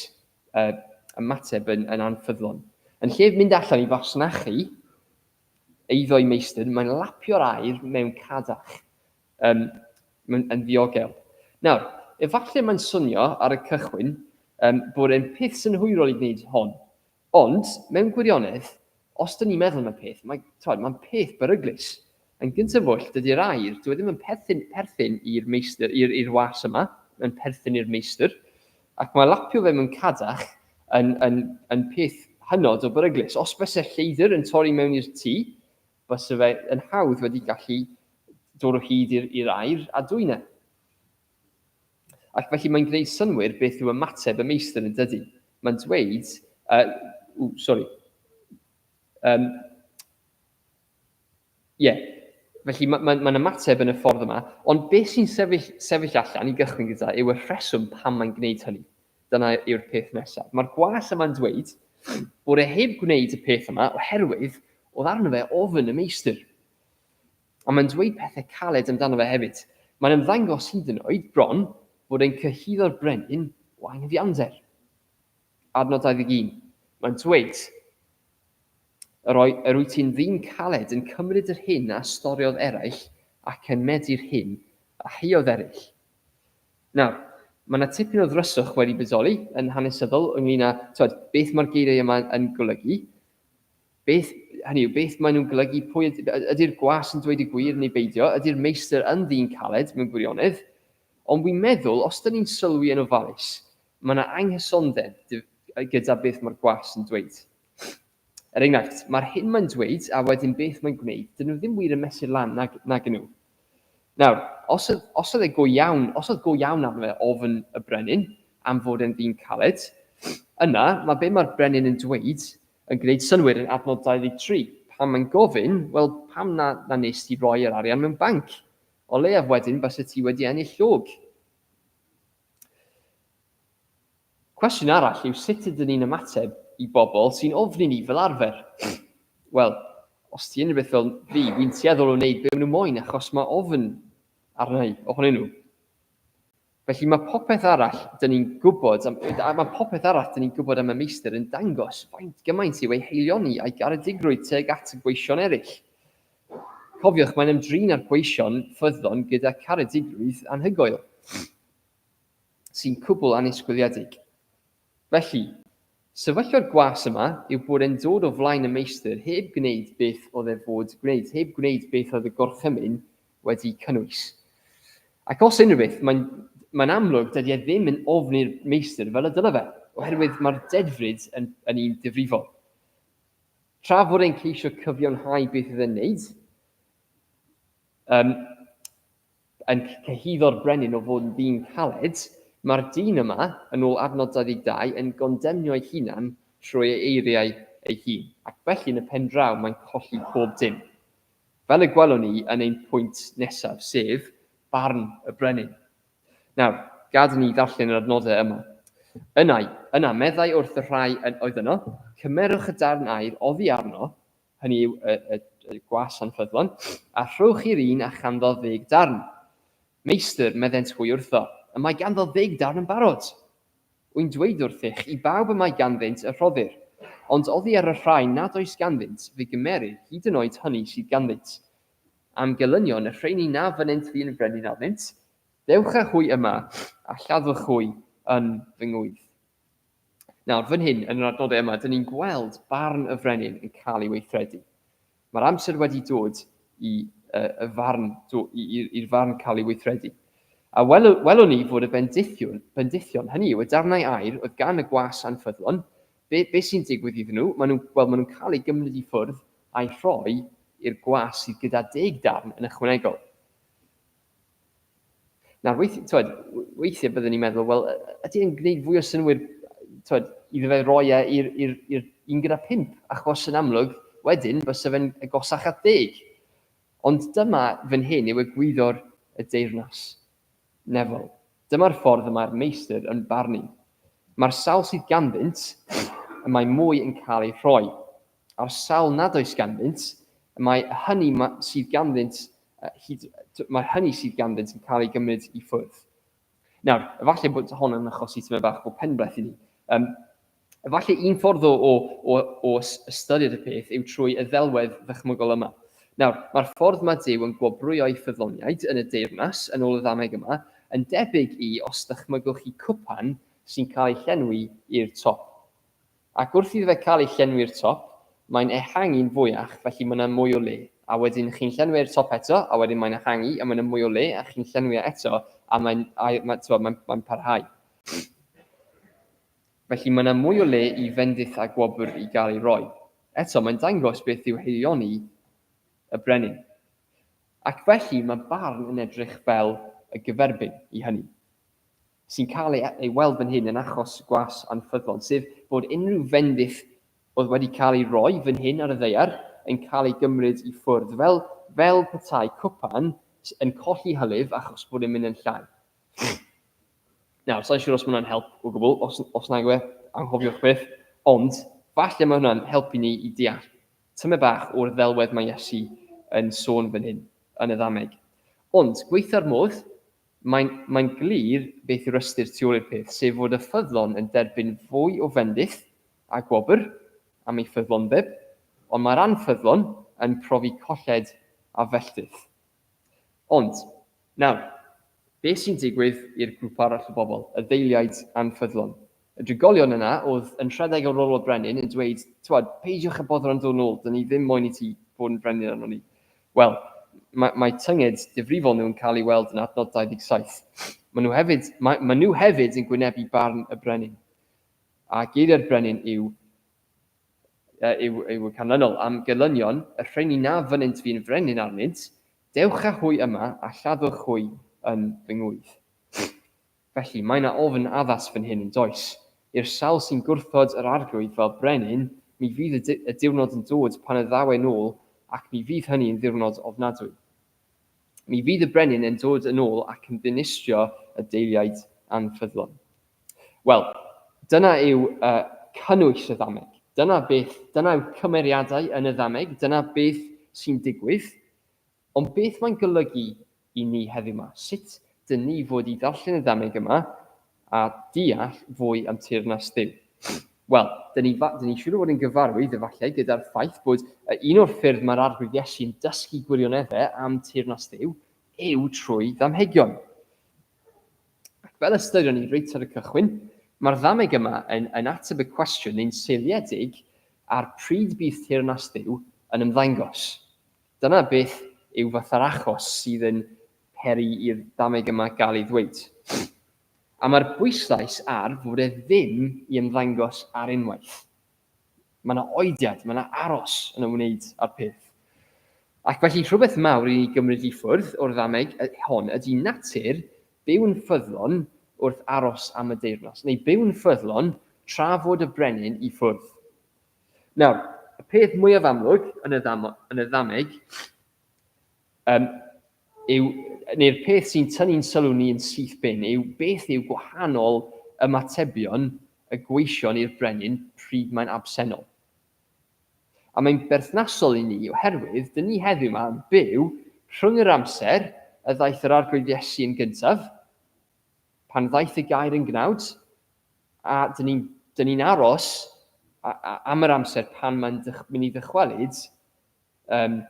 uh, ymateb yn, yn anffyddlon. Yn lle mynd allan i fasnachu eiddo i meistr, mae'n lapio'r air mewn cadach um, yn ddiogel. Nawr, efallai mae'n swnio ar y cychwyn bod e'n peth synhwyrol i gwneud hon. Ond, mewn gwirionedd, os dyn ni'n meddwl am y peth, mae, twad, mae'n peth beryglus. Yn gyntaf oll, dydy'r air, dyw e ddim yn perthyn, perthyn i'r meistr, i'r, i'r was yma, mae'n perthyn i'r meistr. Ac mae lapio fe mewn cadach yn, yn, yn peth hynod o beryglus. Os byse lleidr yn torri mewn i'r tŷ, byse fe yn hawdd wedi gallu dod o hyd i'r, i'r air a dwyn e. Ac felly mae'n gwneud synnwyr beth yw ymateb y meistr yn dydy. Mae'n dweud, ww, sori. Um, yeah. Felly mae'n ma, ma ymateb yn y ffordd yma, ond beth sy'n sefyll, sefyll allan i gychwyn gyda yw y rheswm pam mae'n gwneud hynny. Dyna yw'r peth nesaf. Mae'r gwas yma'n dweud bod e heb gwneud y peth yma oherwydd oedd arno fe ofn y meistr. A mae'n dweud pethau caled amdano fe hefyd. Mae'n ymddangos hyd yn oed, bron, fod e'n cyhuddo'r brenin o anghyfiawnder. Adnod 21. Mae'n dweud, Yr, oe, yr wyt ti'n ddyn caled yn cymryd yr hyn a storiodd eraill ac yn medi'r hyn a heuodd eraill. Nawr, mae yna tipyn o ddryswch wedi bodoli yn hanesyddol ynglyn â twed, beth mae'r geiriau yma yn golygu. Beth, hynny yw, beth maen nhw'n golygu, pwy ydy'r gwas yn dweud y gwir neu beidio, ydy'r meistr yn ddyn caled mewn gwirionedd? Ond wi'n meddwl, os dyn ni'n sylwi yn ofalus, mae yna anghysondeb gyda beth mae'r gwas yn dweud. Er enghraifft, mae'r hyn mae'n dweud a wedyn beth mae'n gwneud, dyn nhw ddim wir yn mesur lan nag, nag nhw. Nawr, os oedd, os oedd e go iawn, os oedd go iawn arno fe ofn y brenin am fod e'n ddyn caled, yna mae be mae'r brenin yn dweud yn gwneud synnwyr yn adnod 23, pan mae'n gofyn, wel, pam na, na nes ti roi yr arian mewn banc? O leiaf wedyn, byse ti wedi ennill llog. Cwestiwn arall yw sut ydyn ni'n ymateb i bobl sy'n ofni ni fel arfer? Wel, os ti unrhyw beth fel fi, wy'n tueddol o wneud be maen nhw moyn achos mae ofn arna i, ohonyn nhw. Felly mae popeth arall dyn ni'n gwybod, am, a mae popeth arall dyn ni'n gwybod am y meistr yn dangos faint gymaint yw ei haelioni a'i garedigrwydd tuag at y gweision eraill. Cofiwch, mae'n ymdrin â'r gweision ffyddlon gyda caredigrwydd anhygoel, sy'n cwbl annisgwyliedig. Felly, sefyllfa'r gwas yma yw bod e'n dod o flaen y meistr heb gwneud beth oedd e fod gwneud, heb gwneud beth oedd y gorchymyn wedi cynnwys. Ac os unrhyw beth, mae'n mae'n amlwg dydy e ddim yn ofni'r meistr fel y dyle fe, oherwydd mae'r dedfryd yn, yn un difrifol. Tra fod e'n ceisio cyfiawnhau beth oedd e'n wneud, um, yn cyhuddo'r brenin o fod yn ddyn caled, mae'r dyn yma, yn ôl adnod 22, yn gondemnio ei hunan trwy ei eiriau ei hun, ac felly yn y pen draw mae'n colli pob dim. Fel y gwelwn ni yn ein pwynt nesaf, sef barn y brenin. Nawr, gad i ni ddarllen yr adnodau yma. Yna, yna, meddai wrth y rhai yn, oedd yno, cymerwch y darn aur oddi arno, hynny yw y, y, y gwas anffyddlon, a rhowch i'r un a chanddo ddeg darn. Meistr, meddent hwy wrtho, y mae ganddo ddeg darn yn barod. Wy'n dweud wrthych, i bawb y mae ganddynt y rhoddir, ond oddi ar y rhai nad oes ganddynt, fe gymerir hyd yn oed hynny sydd ganddynt. Am gelynion y rheini na fynnent fi yn frenin arnynt, dewch â hwy yma, a lladdwch hwy yn fy ngwydd. Nawr, fan hyn, yn yr adnodau yma, dyn ni'n gweld barn y frenin yn cael ei weithredu. Mae'r amser wedi dod i, uh, y farn, i'r farn cael ei weithredu. A wel, welwn ni fod y bendithion, bendithion, hynny yw y darnau air oedd gan y gwas anffyddlon, be, be sy'n digwydd iddyn nhw? Maen nhw, wel, maen nhw'n cael eu gymryd i ffwrdd a'i rhoi i'r gwas sydd gyda deg darn yn ychwanegol. Nawr, weithiau, twed, weithiau byddwn ni'n meddwl, wel, ydy e'n gwneud fwy o synnwyr, twed, iddo fe roi e i'r, i'r, i'r un gyda phump, achos yn amlwg, wedyn, bysa fe'n agosach at ddeg. Ond dyma fan hyn yw egwyddor y deyrnas nefol. Dyma'r ffordd y mae'r meistr yn barnu. Mae'r sawl sydd ganddynt, y mae mwy yn cael ei rhoi. A'r sawl nad oes ganddynt, y mae hynny sydd ganddynt hyd, mae hynny sydd ganddynt yn cael ei gymryd i ffwrdd. Nawr, efallai bod hon yn achosi tymed bach o penbleth i ni. Um, efallai un ffordd o, o, o, o ystyried y peth yw trwy y ddelwedd ddychmygol yma. Nawr, mae'r ffordd mae Duw yn gwobrwyo ei ffyddloniaid yn y deyrnas, yn ôl y ddameg yma, yn debyg i os ddychmygwch chi cwpan sy'n cael ei llenwi i'r top. Ac wrth iddo fe cael ei llenwi i'r top, mae'n ehangu'n fwyach, felly mae yna mwy o le. A wedyn chi'n llenwi e'r top eto, a wedyn mae'n ehangu, a mae yna mwy o le, a chi'n llenwi e eto, a mae'n, a, ma, t'mod, mae'n, mae'n parhau. Felly mae yna mwy o le i fendith a gwobr i gael ei roi. Eto, mae'n dangos beth yw haelioni y brenin. Ac felly mae barn yn edrych fel y gyferbyn i hynny, sy'n cael ei, ei weld fan hyn yn achos gwas anffyddlon, sef bod unrhyw fendith oedd wedi cael ei roi fan hyn ar y ddaear yn cael ei gymryd i ffwrdd, fel, fel petai cwpan yn colli hylif achos bod e'n mynd yn llai. Nawr, sa'n siŵr os mae hwnna'n help o gwbl, os, os nag yw e, anghofiwch beth, ond falle mae hwnna'n helpu ni i deall tymed bach o'r ddelwedd mae Iesu yn sôn fan hyn, yn y ddameg. Ond, gweitha'r modd, mae'n mae glir beth yw'r ystyr tu ôl i'r peth, sef fod y ffyddlon yn derbyn fwy o fendith a gwobr am ei ffyddlondeb, ond mae'r anffyddlon yn profi colled a felltith. Ond, nawr, beth sy'n digwydd i'r grŵp arall o bobl, y ddeiliaid anffyddlon? Y drigolion yna oedd yn rhedeg ar ôl y brenin yn dweud, tywod, peidiwch â boddran dod nôl, dyn ni ddim moyn i ti fod yn frenin arnon ni. Wel, mae, mae tynged difrifol nhw'n cael ei weld yn adnod 27. Maen nhw hefyd, mae, maen nhw hefyd yn gwynebu barn y brenin. A geiriau'r brenin yw, yw, yw y canlynol, am gelynion, y rheini na fynnent fi'n frenin arnynt, dewch â hwy yma a lladdwch hwy yn fy ngwydd. Felly, mae 'na ofn addas fan hyn, yn does? I'r sawl sy'n gwrthod yr Arglwydd fel brenin, mi fydd y, y diwrnod yn dod pan y ddaw e'n ôl, ac mi fydd hynny yn ddiwrnod ofnadwy. Mi fydd y brenin yn dod yn ôl ac yn dinistrio y deiliaid anffyddlon. Wel, dyna yw uh, cynnwys y ddameg. Dyna beth, dyna yw cymeriadau yn y ddameg, dyna beth sy'n digwydd. Ond beth mae'n golygu i ni heddiw 'ma? Sut dyn ni fod i ddarllen y ddameg yma a deall fwy am teyrnas Dduw? Wel, dyn ni, dyn ni siŵr o fod yn gyfarwydd efallai gyda'r ffaith bod un o'r ffyrdd mae'r Arglwydd Iesu'n dysgu gwirioneddau am teyrnas Dduw yw trwy ddamhegion. Ac fel ystyrion ni reit ar y cychwyn, mae'r ddameg yma yn, yn ateb y cwestiwn neu'n seiliedig ar pryd bydd teyrnas Dduw yn ymddangos. Dyna beth yw fatha'r achos sydd yn peri i'r ddameg yma gael ei ddweud. A mae'r bwyslais ar fod e ddim i ymddangos ar unwaith. Mae yna oediad, mae yna aros yn ymwneud â'r peth. Ac felly rhywbeth mawr i ni gymryd i ffwrdd o'r ddameg hon ydy natur byw'n ffyddlon wrth aros am y deyrnas, neu byw'n ffyddlon tra fod y brenin i ffwrdd. Nawr, y peth mwyaf amlwg yn y, ddam yn y ddameg um, yw, neu'r peth sy'n tynnu'n sylw ni yn syth bin, yw beth yw gwahanol ymatebion y gweision i'r brenin pryd mae'n absennol. A mae'n berthnasol i ni oherwydd dyn ni heddiw yma yn byw rhwng yr amser y ddaeth yr Arglwydd Iesu yn gyntaf, pan ddaeth y gair yn gnawd, A dyn ni'n dyn ni'n aros a, a, am yr amser pan mae'n mynd i ddychwelyd um,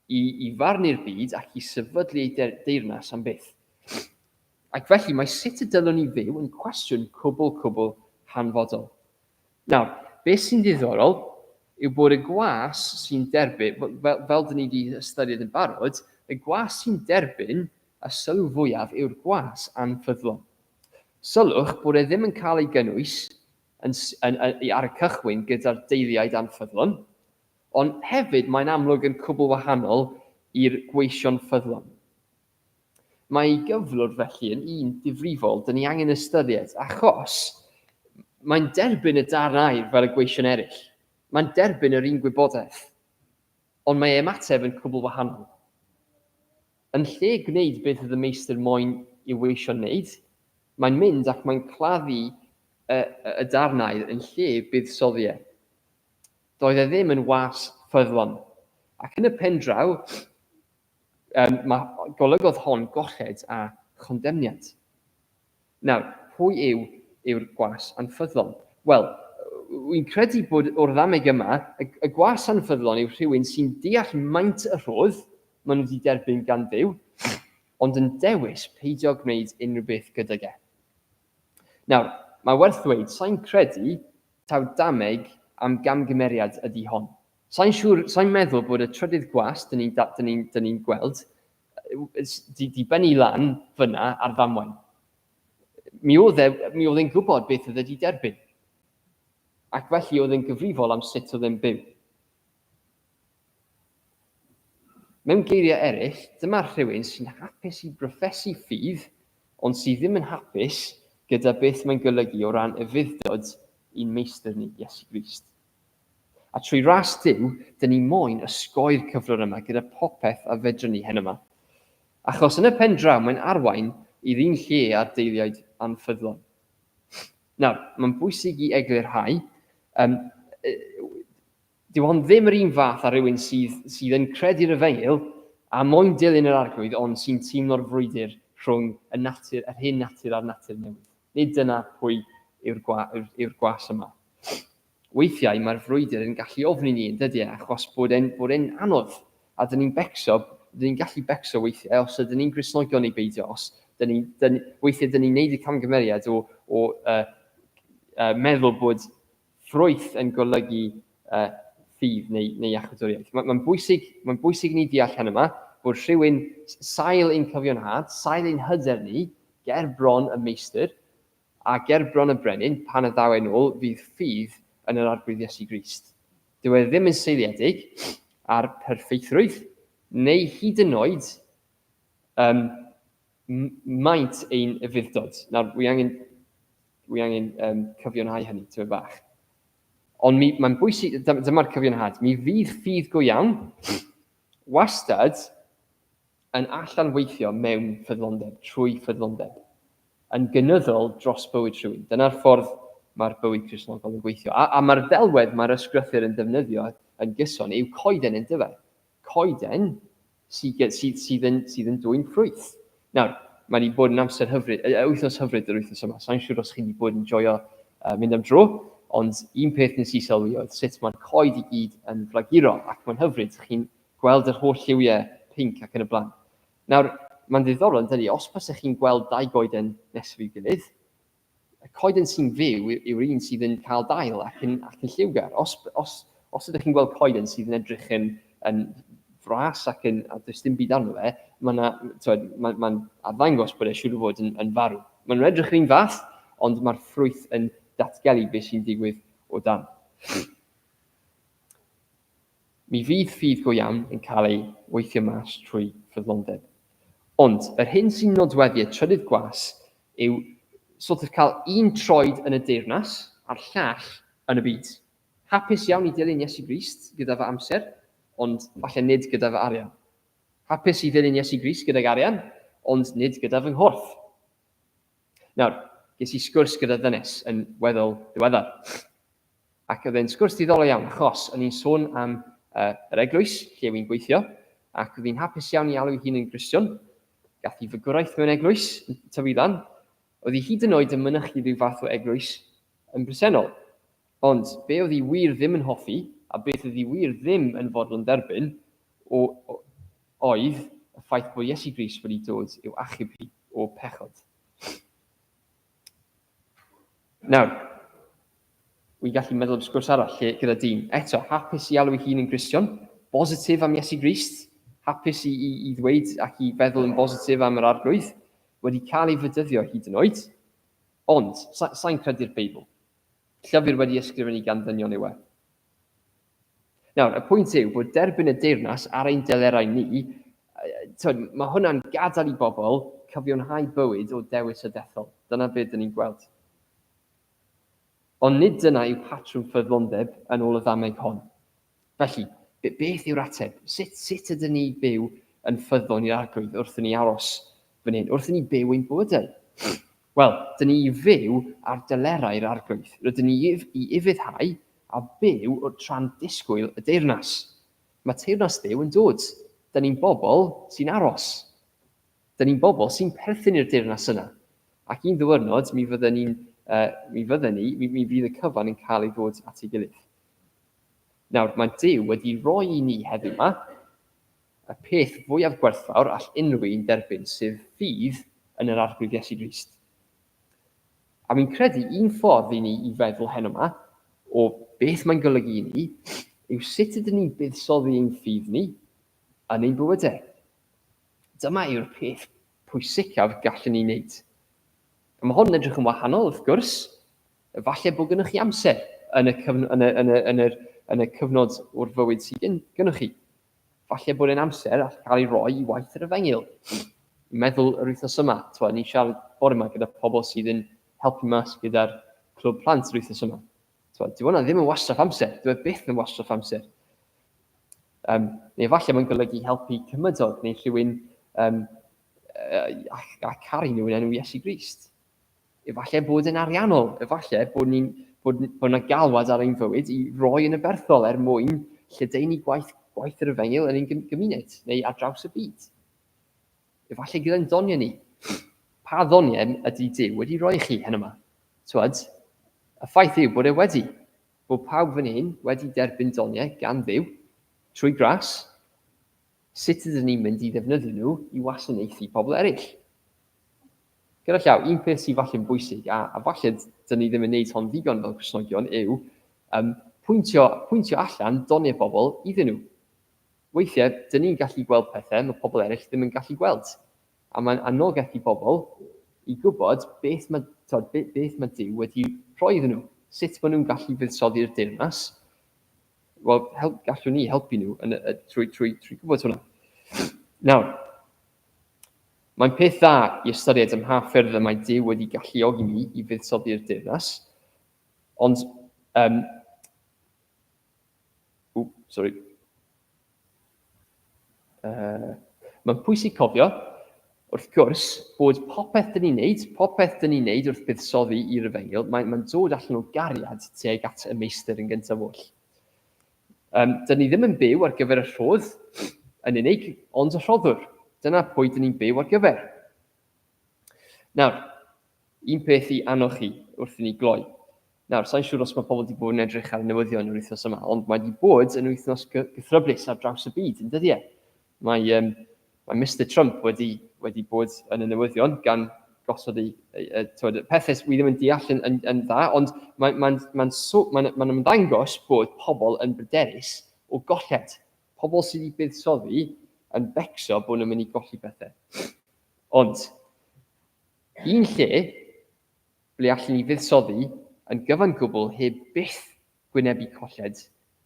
i, i farnu'r byd ac i sefydlu ei deyrnas am byth. Ac felly mae sut y dylwn ni fyw yn cwestiwn cwbl, cwbl hanfodol. Nawr, beth sy'n ddiddorol yw bod y gwas sy'n derbyn, fel, fel dyn ni wedi ystyried yn barod, y gwas sy'n derbyn y sylw fwyaf yw'r gwas anffyddlon. Sylwch bod e ddim yn cael ei gynnwys yn, yn, yn, ar y cychwyn gyda'r deiliaid anffyddlon, ond hefyd mae'n amlwg yn cwbl wahanol i'r gweision ffyddlon. Mae ei gyflwr felly yn un difrifol dyn ni angen ystyried, achos mae'n derbyn y darn air fel y gweision eraill. Mae'n derbyn yr un gwybodaeth, ond mae ei ymateb yn cwbl wahanol. Yn lle gwneud beth oedd y meistr moyn i'w weision wneud, mae'n mynd ac mae'n claddu y, y darnau yn lle buddsoddi e. Doedd e ddim yn was ffyddlon. Ac yn y pen draw, um, mae, golygodd hon golled a chondemniad. Nawr, pwy yw yw'r gwas anffyddlon? Wel, wy'n credu bod o'r ddameg yma, y, y gwas anffyddlon yw rhywun sy'n deall maint y rhodd maen nhw wedi derbyn gan Dduw, ond yn dewis peidio gwneud unrhyw beth gydag e. Nawr, mae werth ddweud, sa'n credu taw dameg am gamgymeriad ydy hon. Sa'n siŵr, sa'n meddwl bod y trydydd gwas dyn ni'n dyn ni, dyn ni gweld di, di bennu lan fyna ar ddamwain. Mi oedd e, mi oedd e'n gwybod beth oedd e wedi derbyn. Ac felly oedd e'n gyfrifol am sut oedd e'n byw. Mewn geiriau eraill, dyma rhywun sy'n hapus i broffesu ffydd, ond sydd ddim yn hapus gyda beth mae'n golygu o ran ufudd-dod i'n Meistr ni, Iesu Grist. A trwy ras Duw, dyn ni moyn osgoi'r cyflwr yma gyda popeth a fedrwn ni heno 'ma. Achos yn y pen draw mae'n arwain i'r un lle â'r deiliaid anffyddlon. Nawr, mae'n bwysig i eglurhau, um, dyw hon ddim yr un fath â rhywun sydd, sydd yn credu'r efengyl a moyn dilyn yr arglwydd ond sy'n teimlo'r frwydr rhwng y natur, yr hen natur a'r natur newydd. Nid dyna pwy yw'r gwa, yw'r, yw'r gwas yma. Weithiau mae'r frwydr yn gallu ofni ni, yn dydy e, achos bod e'n bod e'n anodd, a dyn ni'n becso, dyn ni'n gallu becso weithiau os ydyn ni'n Gristnogion neu beidio, os dyn ni, dyn, weithiau dyn ni'n neud y camgymeriad o, o uh, uh, meddwl bod ffrwyth yn golygu uh, ffydd neu, neu iachawdwriaeth. Mae'n ma bwysig, mae'n bwysig ni deall hyn yma, bod rhywun sail ein cyfiawnhad, sail ein hyder ni, ger bron y meistr, A gerbron y brenin, pan y ddaw e'n ôl, fydd ffydd yn yr Arglwydd Iesu Grist. Dyw e ddim yn seiliedig ar perffeithrwydd, neu hyd yn oed um, maint ein ufudd-dod. Nawr, wi angen, wi angen um, cyfiawnhau hynny, tyma bach. Ond mi, mae'n bwysig, dyma'r cyfiawnhad, mi fydd ffydd go iawn wastad yn allan weithio mewn ffyddlondeb, trwy ffyddlondeb, yn gynyddol dros bywyd rhywun. Dyna'r ffordd mae'r bywyd Cristnogol yn gweithio. A, a mae'r ddelwedd mae'r ysgrythur yn defnyddio yn gyson yw coeden yn dyfe. Coeden sydd, sydd, sydd, yn, sydd yn dwyn ffrwyth. Nawr, mae wedi bod yn amser hyfryd, wythnos hyfryd yr wythnos yma. Sa'n siŵr os chi wedi bod yn joio uh, mynd am dro, ond un peth nes i sylwi oedd sut mae'r coed i gyd yn flaguro, ac mae'n hyfryd. Chi'n gweld yr holl lliwiau pinc ac yn y blaen. Nawr, mae'n ddiddorol yn dydi, os bysech chi'n gweld dau goeden nesaf i'w gilydd, y coeden sy'n fyw yw'r un sydd yn cael dail ac yn, ac yn lliwgar. Os, os, os ydych chi'n gweld coeden sydd yn edrych yn, yn fras ac yn, a does dim byd arno fe, mae'n ma, ma arddangos bod e siŵr o fod yn, yn farw. Maen nhw'n edrych yr un fath, ond mae'r ffrwyth yn datgelu beth sy'n digwydd o dan. Mi fydd ffydd go iawn yn cael ei weithio mas trwy ffyddlondeb. Ond, yr hyn sy'n nodweddu y trydydd gwas yw sort of cael un troed yn y deyrnas a'r llall yn y byd. Hapus iawn i dilyn Iesu Grist gyda fy amser, ond falle nid gyda fy arian. Hapus i ddilyn Iesu Grist gydag arian, ond nid gyda fy nghorff. Nawr, ges i sgwrs gyda ddynes yn weddol ddiweddar. Ac oedd e'n sgwrs diddorol iawn, achos o'n i'n sôn am uh, yr eglwys lle wy'n gweithio, ac oedd hi'n hapus iawn i alw ei hun yn Gristion. Gath hi fagwraeth mewn eglwys yn tyfu lan. Oedd hi hyd yn oed yn mynychu rhyw fath o eglwys yn bresennol. Ond be oedd hi wir ddim yn hoffi, a beth oedd hi wir ddim yn fodlon derbyn, o, o, oedd y ffaith bod Iesu Grist wedi dod i'w achub hi o pechod. Nawr, wy'n gallu meddwl am sgwrs arall lle gyda dyn. Eto, hapus i alw ei hun yn Gristion, bositif am Iesu Grist, hapus i, i, i ddweud ac i feddwl yn bositif am yr arglwydd, wedi cael ei fedyddio hyd yn oed, ond sa'n sa credu'r Beibl. Llyfr wedi ysgrifennu gan ddynion yw e. Nawr, y pwynt yw bod derbyn y deyrnas ar ein delerau ni, twyd, mae hwnna'n gadael i bobl cyfiawnhau bywyd o dewis a dethol. Dyna beth dyn ni'n gweld. Ond nid dyna yw patrwm ffyddlondeb yn ôl y ddameg hon. Felly, beth yw'r ateb? Sut, sut ydyn ni byw yn ffyddlon i'r arglwydd wrth i ni aros fan hyn, wrth i ni byw ein bywydau? Wel, dyn ni i fyw ar delerau'r arglwydd. Rydyn ni i ufuddhau a byw wrth tra'n disgwyl y deyrnas. Mae teyrnas Dduw yn dod. Dyn ni'n bobl sy'n aros. Dyn ni'n bobl sy'n perthyn i'r deyrnas yna. Ac un ddiwrnod, mi fydden ni'n, uh, mi fydden ni, mi, mi fydd y cyfan yn cael ei ddod at ei gilydd. Nawr, mae Duw wedi rhoi i ni heddiw yma y peth fwyaf gwerthfawr all unrhyw un derbyn, sef ffydd yn yr Arglwydd Iesu Grist. A fi'n credu un ffordd i ni i feddwl heno yma o beth mae'n golygu i ni yw sut ydyn ni'n buddsoddi ein ffydd ni yn ein bywydau. Dyma yw'r peth pwysicaf gallwn ni wneud. A mae hwn yn edrych yn wahanol, wrth gwrs. Efallai bod gennych chi amser yn y, cyfn yn y, yn y, yn y, yn y cyfnod o'r fywyd sydd gen, gennych chi. Falle bod e'n amser all cael ei roi i waith yr efengyl. Fi'n meddwl yr wythnos yma, twa, ni'n siarad bore yma gyda pobl sydd yn helpu mas gyda'r clwb plant yr wythnos yma. Twa, dyw hwnna ddim yn wastraff amser, dyw e byth yn wastraff amser. Um, neu falle mae'n golygu helpu cymydog neu rhywun um, a, a caru nhw yn enw Iesu Grist. Efallai bod yn ariannol, efallai bod ni'n bod, bod yna galwad ar ein fywyd i roi yn y berthol er mwyn lledaenu gwaith, gwaith yr efengyl yn ein gymuned neu ar draws y byd. Efallai gyda'n doniau ni. Pa ddoniau ydy Duw wedi rhoi chi heno yma? Twyd, y ffaith yw bod e wedi. Bod pawb fan hyn wedi derbyn doniau gan Dduw trwy gras. Sut ydyn ni'n mynd i ddefnyddio nhw i wasanaethu pobl eraill? Gyda llaw, un peth sydd falle'n bwysig, a, a falle dyn ni ddim yn neud hon ddigon fel Cristnogion, yw um, pwyntio, pwyntio allan doniau bobl iddyn nhw. Weithiau, dyn ni'n gallu gweld pethau mae pobl eraill ddim yn gallu gweld. A mae'n anogaeth i bobl i gwybod beth mae, tod, beth, beth mae Duw wedi rhoi iddyn nhw, sut maen nhw'n gallu fuddsoddi'r deyrnas. Wel, help, gallwn ni helpu nhw yn, y, trwy, trwy, trwy gwybod hwnna. Nawr, Mae'n peth dda i ystyried ym mha ffyrdd y mae Duw wedi galluogi ni i fuddsoddi'r deyrnas, ond... Um, ww, sorry. Uh, mae'n pwysig cofio, wrth gwrs, bod popeth dyn ni'n neud, popeth dyn ni'n neud wrth buddsoddi i'r efengyl, mae'n mae dod allan o gariad tuag at y meistr yn gyntaf oll. Um, dyn ni ddim yn byw ar gyfer y rhodd yn unig, ond y rhoddwr. Dyna pwy dyn ni'n byw ar gyfer. Nawr, un peth i annog chi wrth i ni gloi. Nawr, sa'n siŵr os mae pobl wedi bod yn edrych ar y newyddion yr wythnos yma, ond mae wedi bod yn wythnos gythryblus ar draws y byd, yn dydy e? Mae, um, mae Mister Trump wedi, wedi bod yn y newyddion gan gosod ei, ei, ei twyd, pethau wi ddim yn deall yn, yn, yn dda, ond mae'n mae, mae, so, mae, mae ymddangos bod pobl yn bryderus o golled. Pobl sydd wedi buddsoddi yn becso bod nhw'n mynd i golli pethau. Ond, un lle ble allan ni fuddsoddi yn gyfan gwbl heb byth gwynebu colled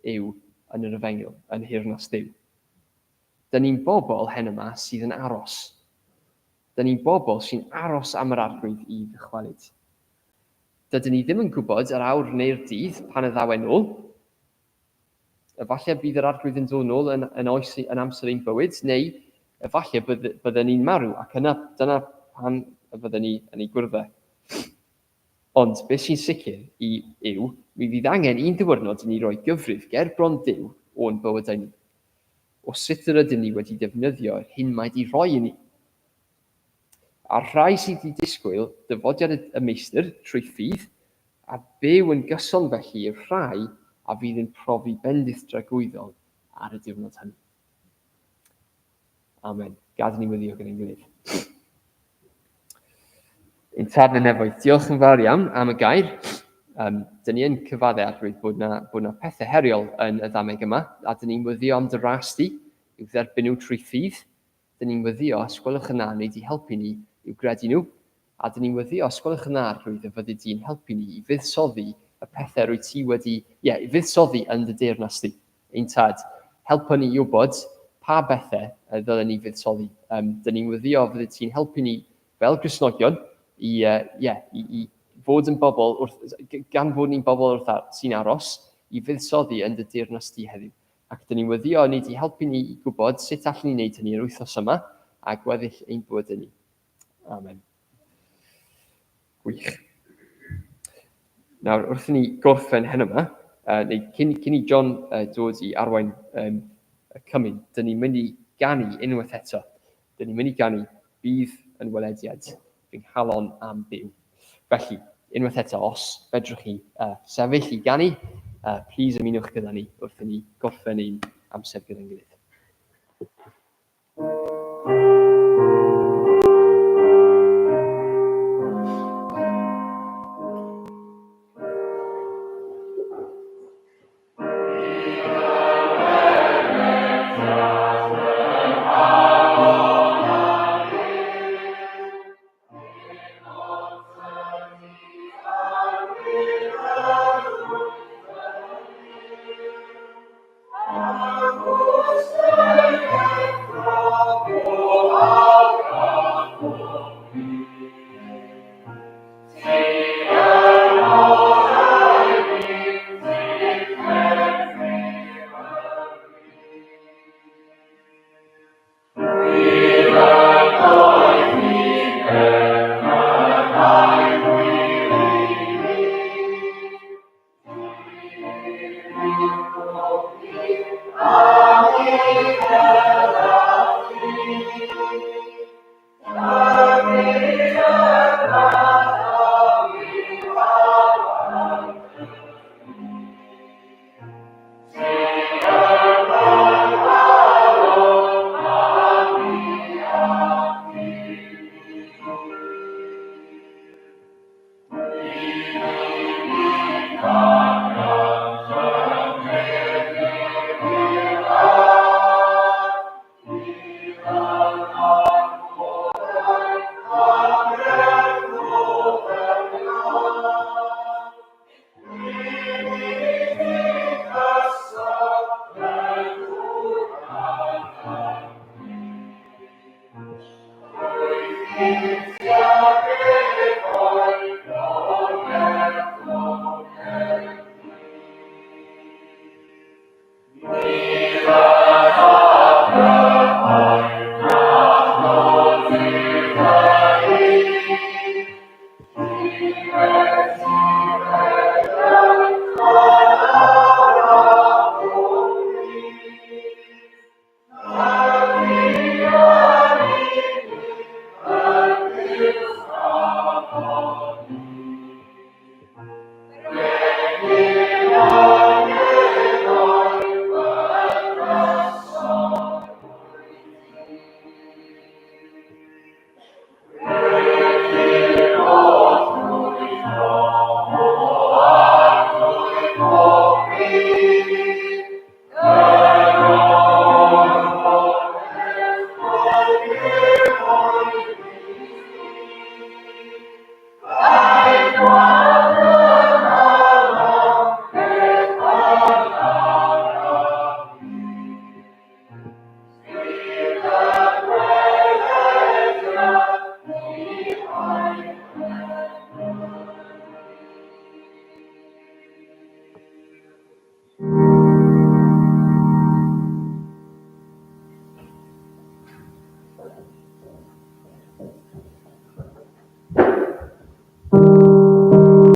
yw yn yr efengyl, yn nheyrnas Dduw. Dyn ni'n bobl hen yma sydd yn aros. Dyn ni'n bobl sy'n aros am yr Arglwydd i ddychwelyd. Dydyn ni ddim yn gwybod yr awr neu'r dydd pan y ddaw e'n ôl. Efallai bydd yr Arglwydd yn dod nôl yn, yn oes yn amser ein bywyd, neu efallai bydden ni'n marw, ac yna dyna pan y fydden ni yn ei gwrdd e. Ond beth sy'n sicr i yw, mi fydd angen un diwrnod i ni roi gyfrif ger bron Duw o'n bywydau ni, o sut yr ydym ni wedi defnyddio yr hyn mae 'di rhoi i ni. A'r rhai sydd 'di disgwyl dyfodiad y Meistr trwy ffydd, a byw yn gyson felly yw'r rhai a fydd yn profi bendith dragwyddol ar y diwrnod hynny. Amen. Gad i ni weddio gyda'n gilydd. Ein tad yn y nefoedd, diolch yn fawr iawn am y gair. Um, dyn ni yn cyfadde arglwydd bod na, bod na pethau heriol yn y ddameg yma, a dyn ni'n wyddio am dy ras di, i'w dderbyn nhw trwy ffydd. Dyn ni'n wyddio, os gwelwch yn dda, wneud i helpu ni i'w gredu nhw, A dyn ni'n weddïo, os gwelwch yn dda, Arglwydd, y fyddi di'n helpu ni i fuddsoddi y pethau rwyt ti wedi, ie, i fuddsoddi yn dy deyrnas di, ein Tad. Helpa ni i wybod pa bethau y ddylen ni fuddsoddi. Um, dyn ni'n weddïo fyddi ti'n helpu ni fel Gristnogion i, uh, yeah, i, i fod yn bobl, wrth, gan fod ni'n bobl wrth ar, sy'n aros, i fuddsoddi yn dy deyrnas di heddiw. Ac dyn ni'n weddïo ni di helpu ni i gwybod sut allwn ni wneud hynny yr wythnos yma a gweddill ein bywydau ni. Amen. Gwych. Nawr, wrth i ni gorffen heno yma, uh, neu cyn, cyn i John uh, dod i arwain um, y cymun, dyn ni'n mynd i ganu unwaith eto. Dyn ni'n mynd i ganu bydd yn welediad fy nghalon am byw. Felly, unwaith eto, os fedrwch chi uh, sefyll i ganu, uh, please ymunwch gyda ni wrth i ni gorffen ein amser gyda'n gilydd. Amen.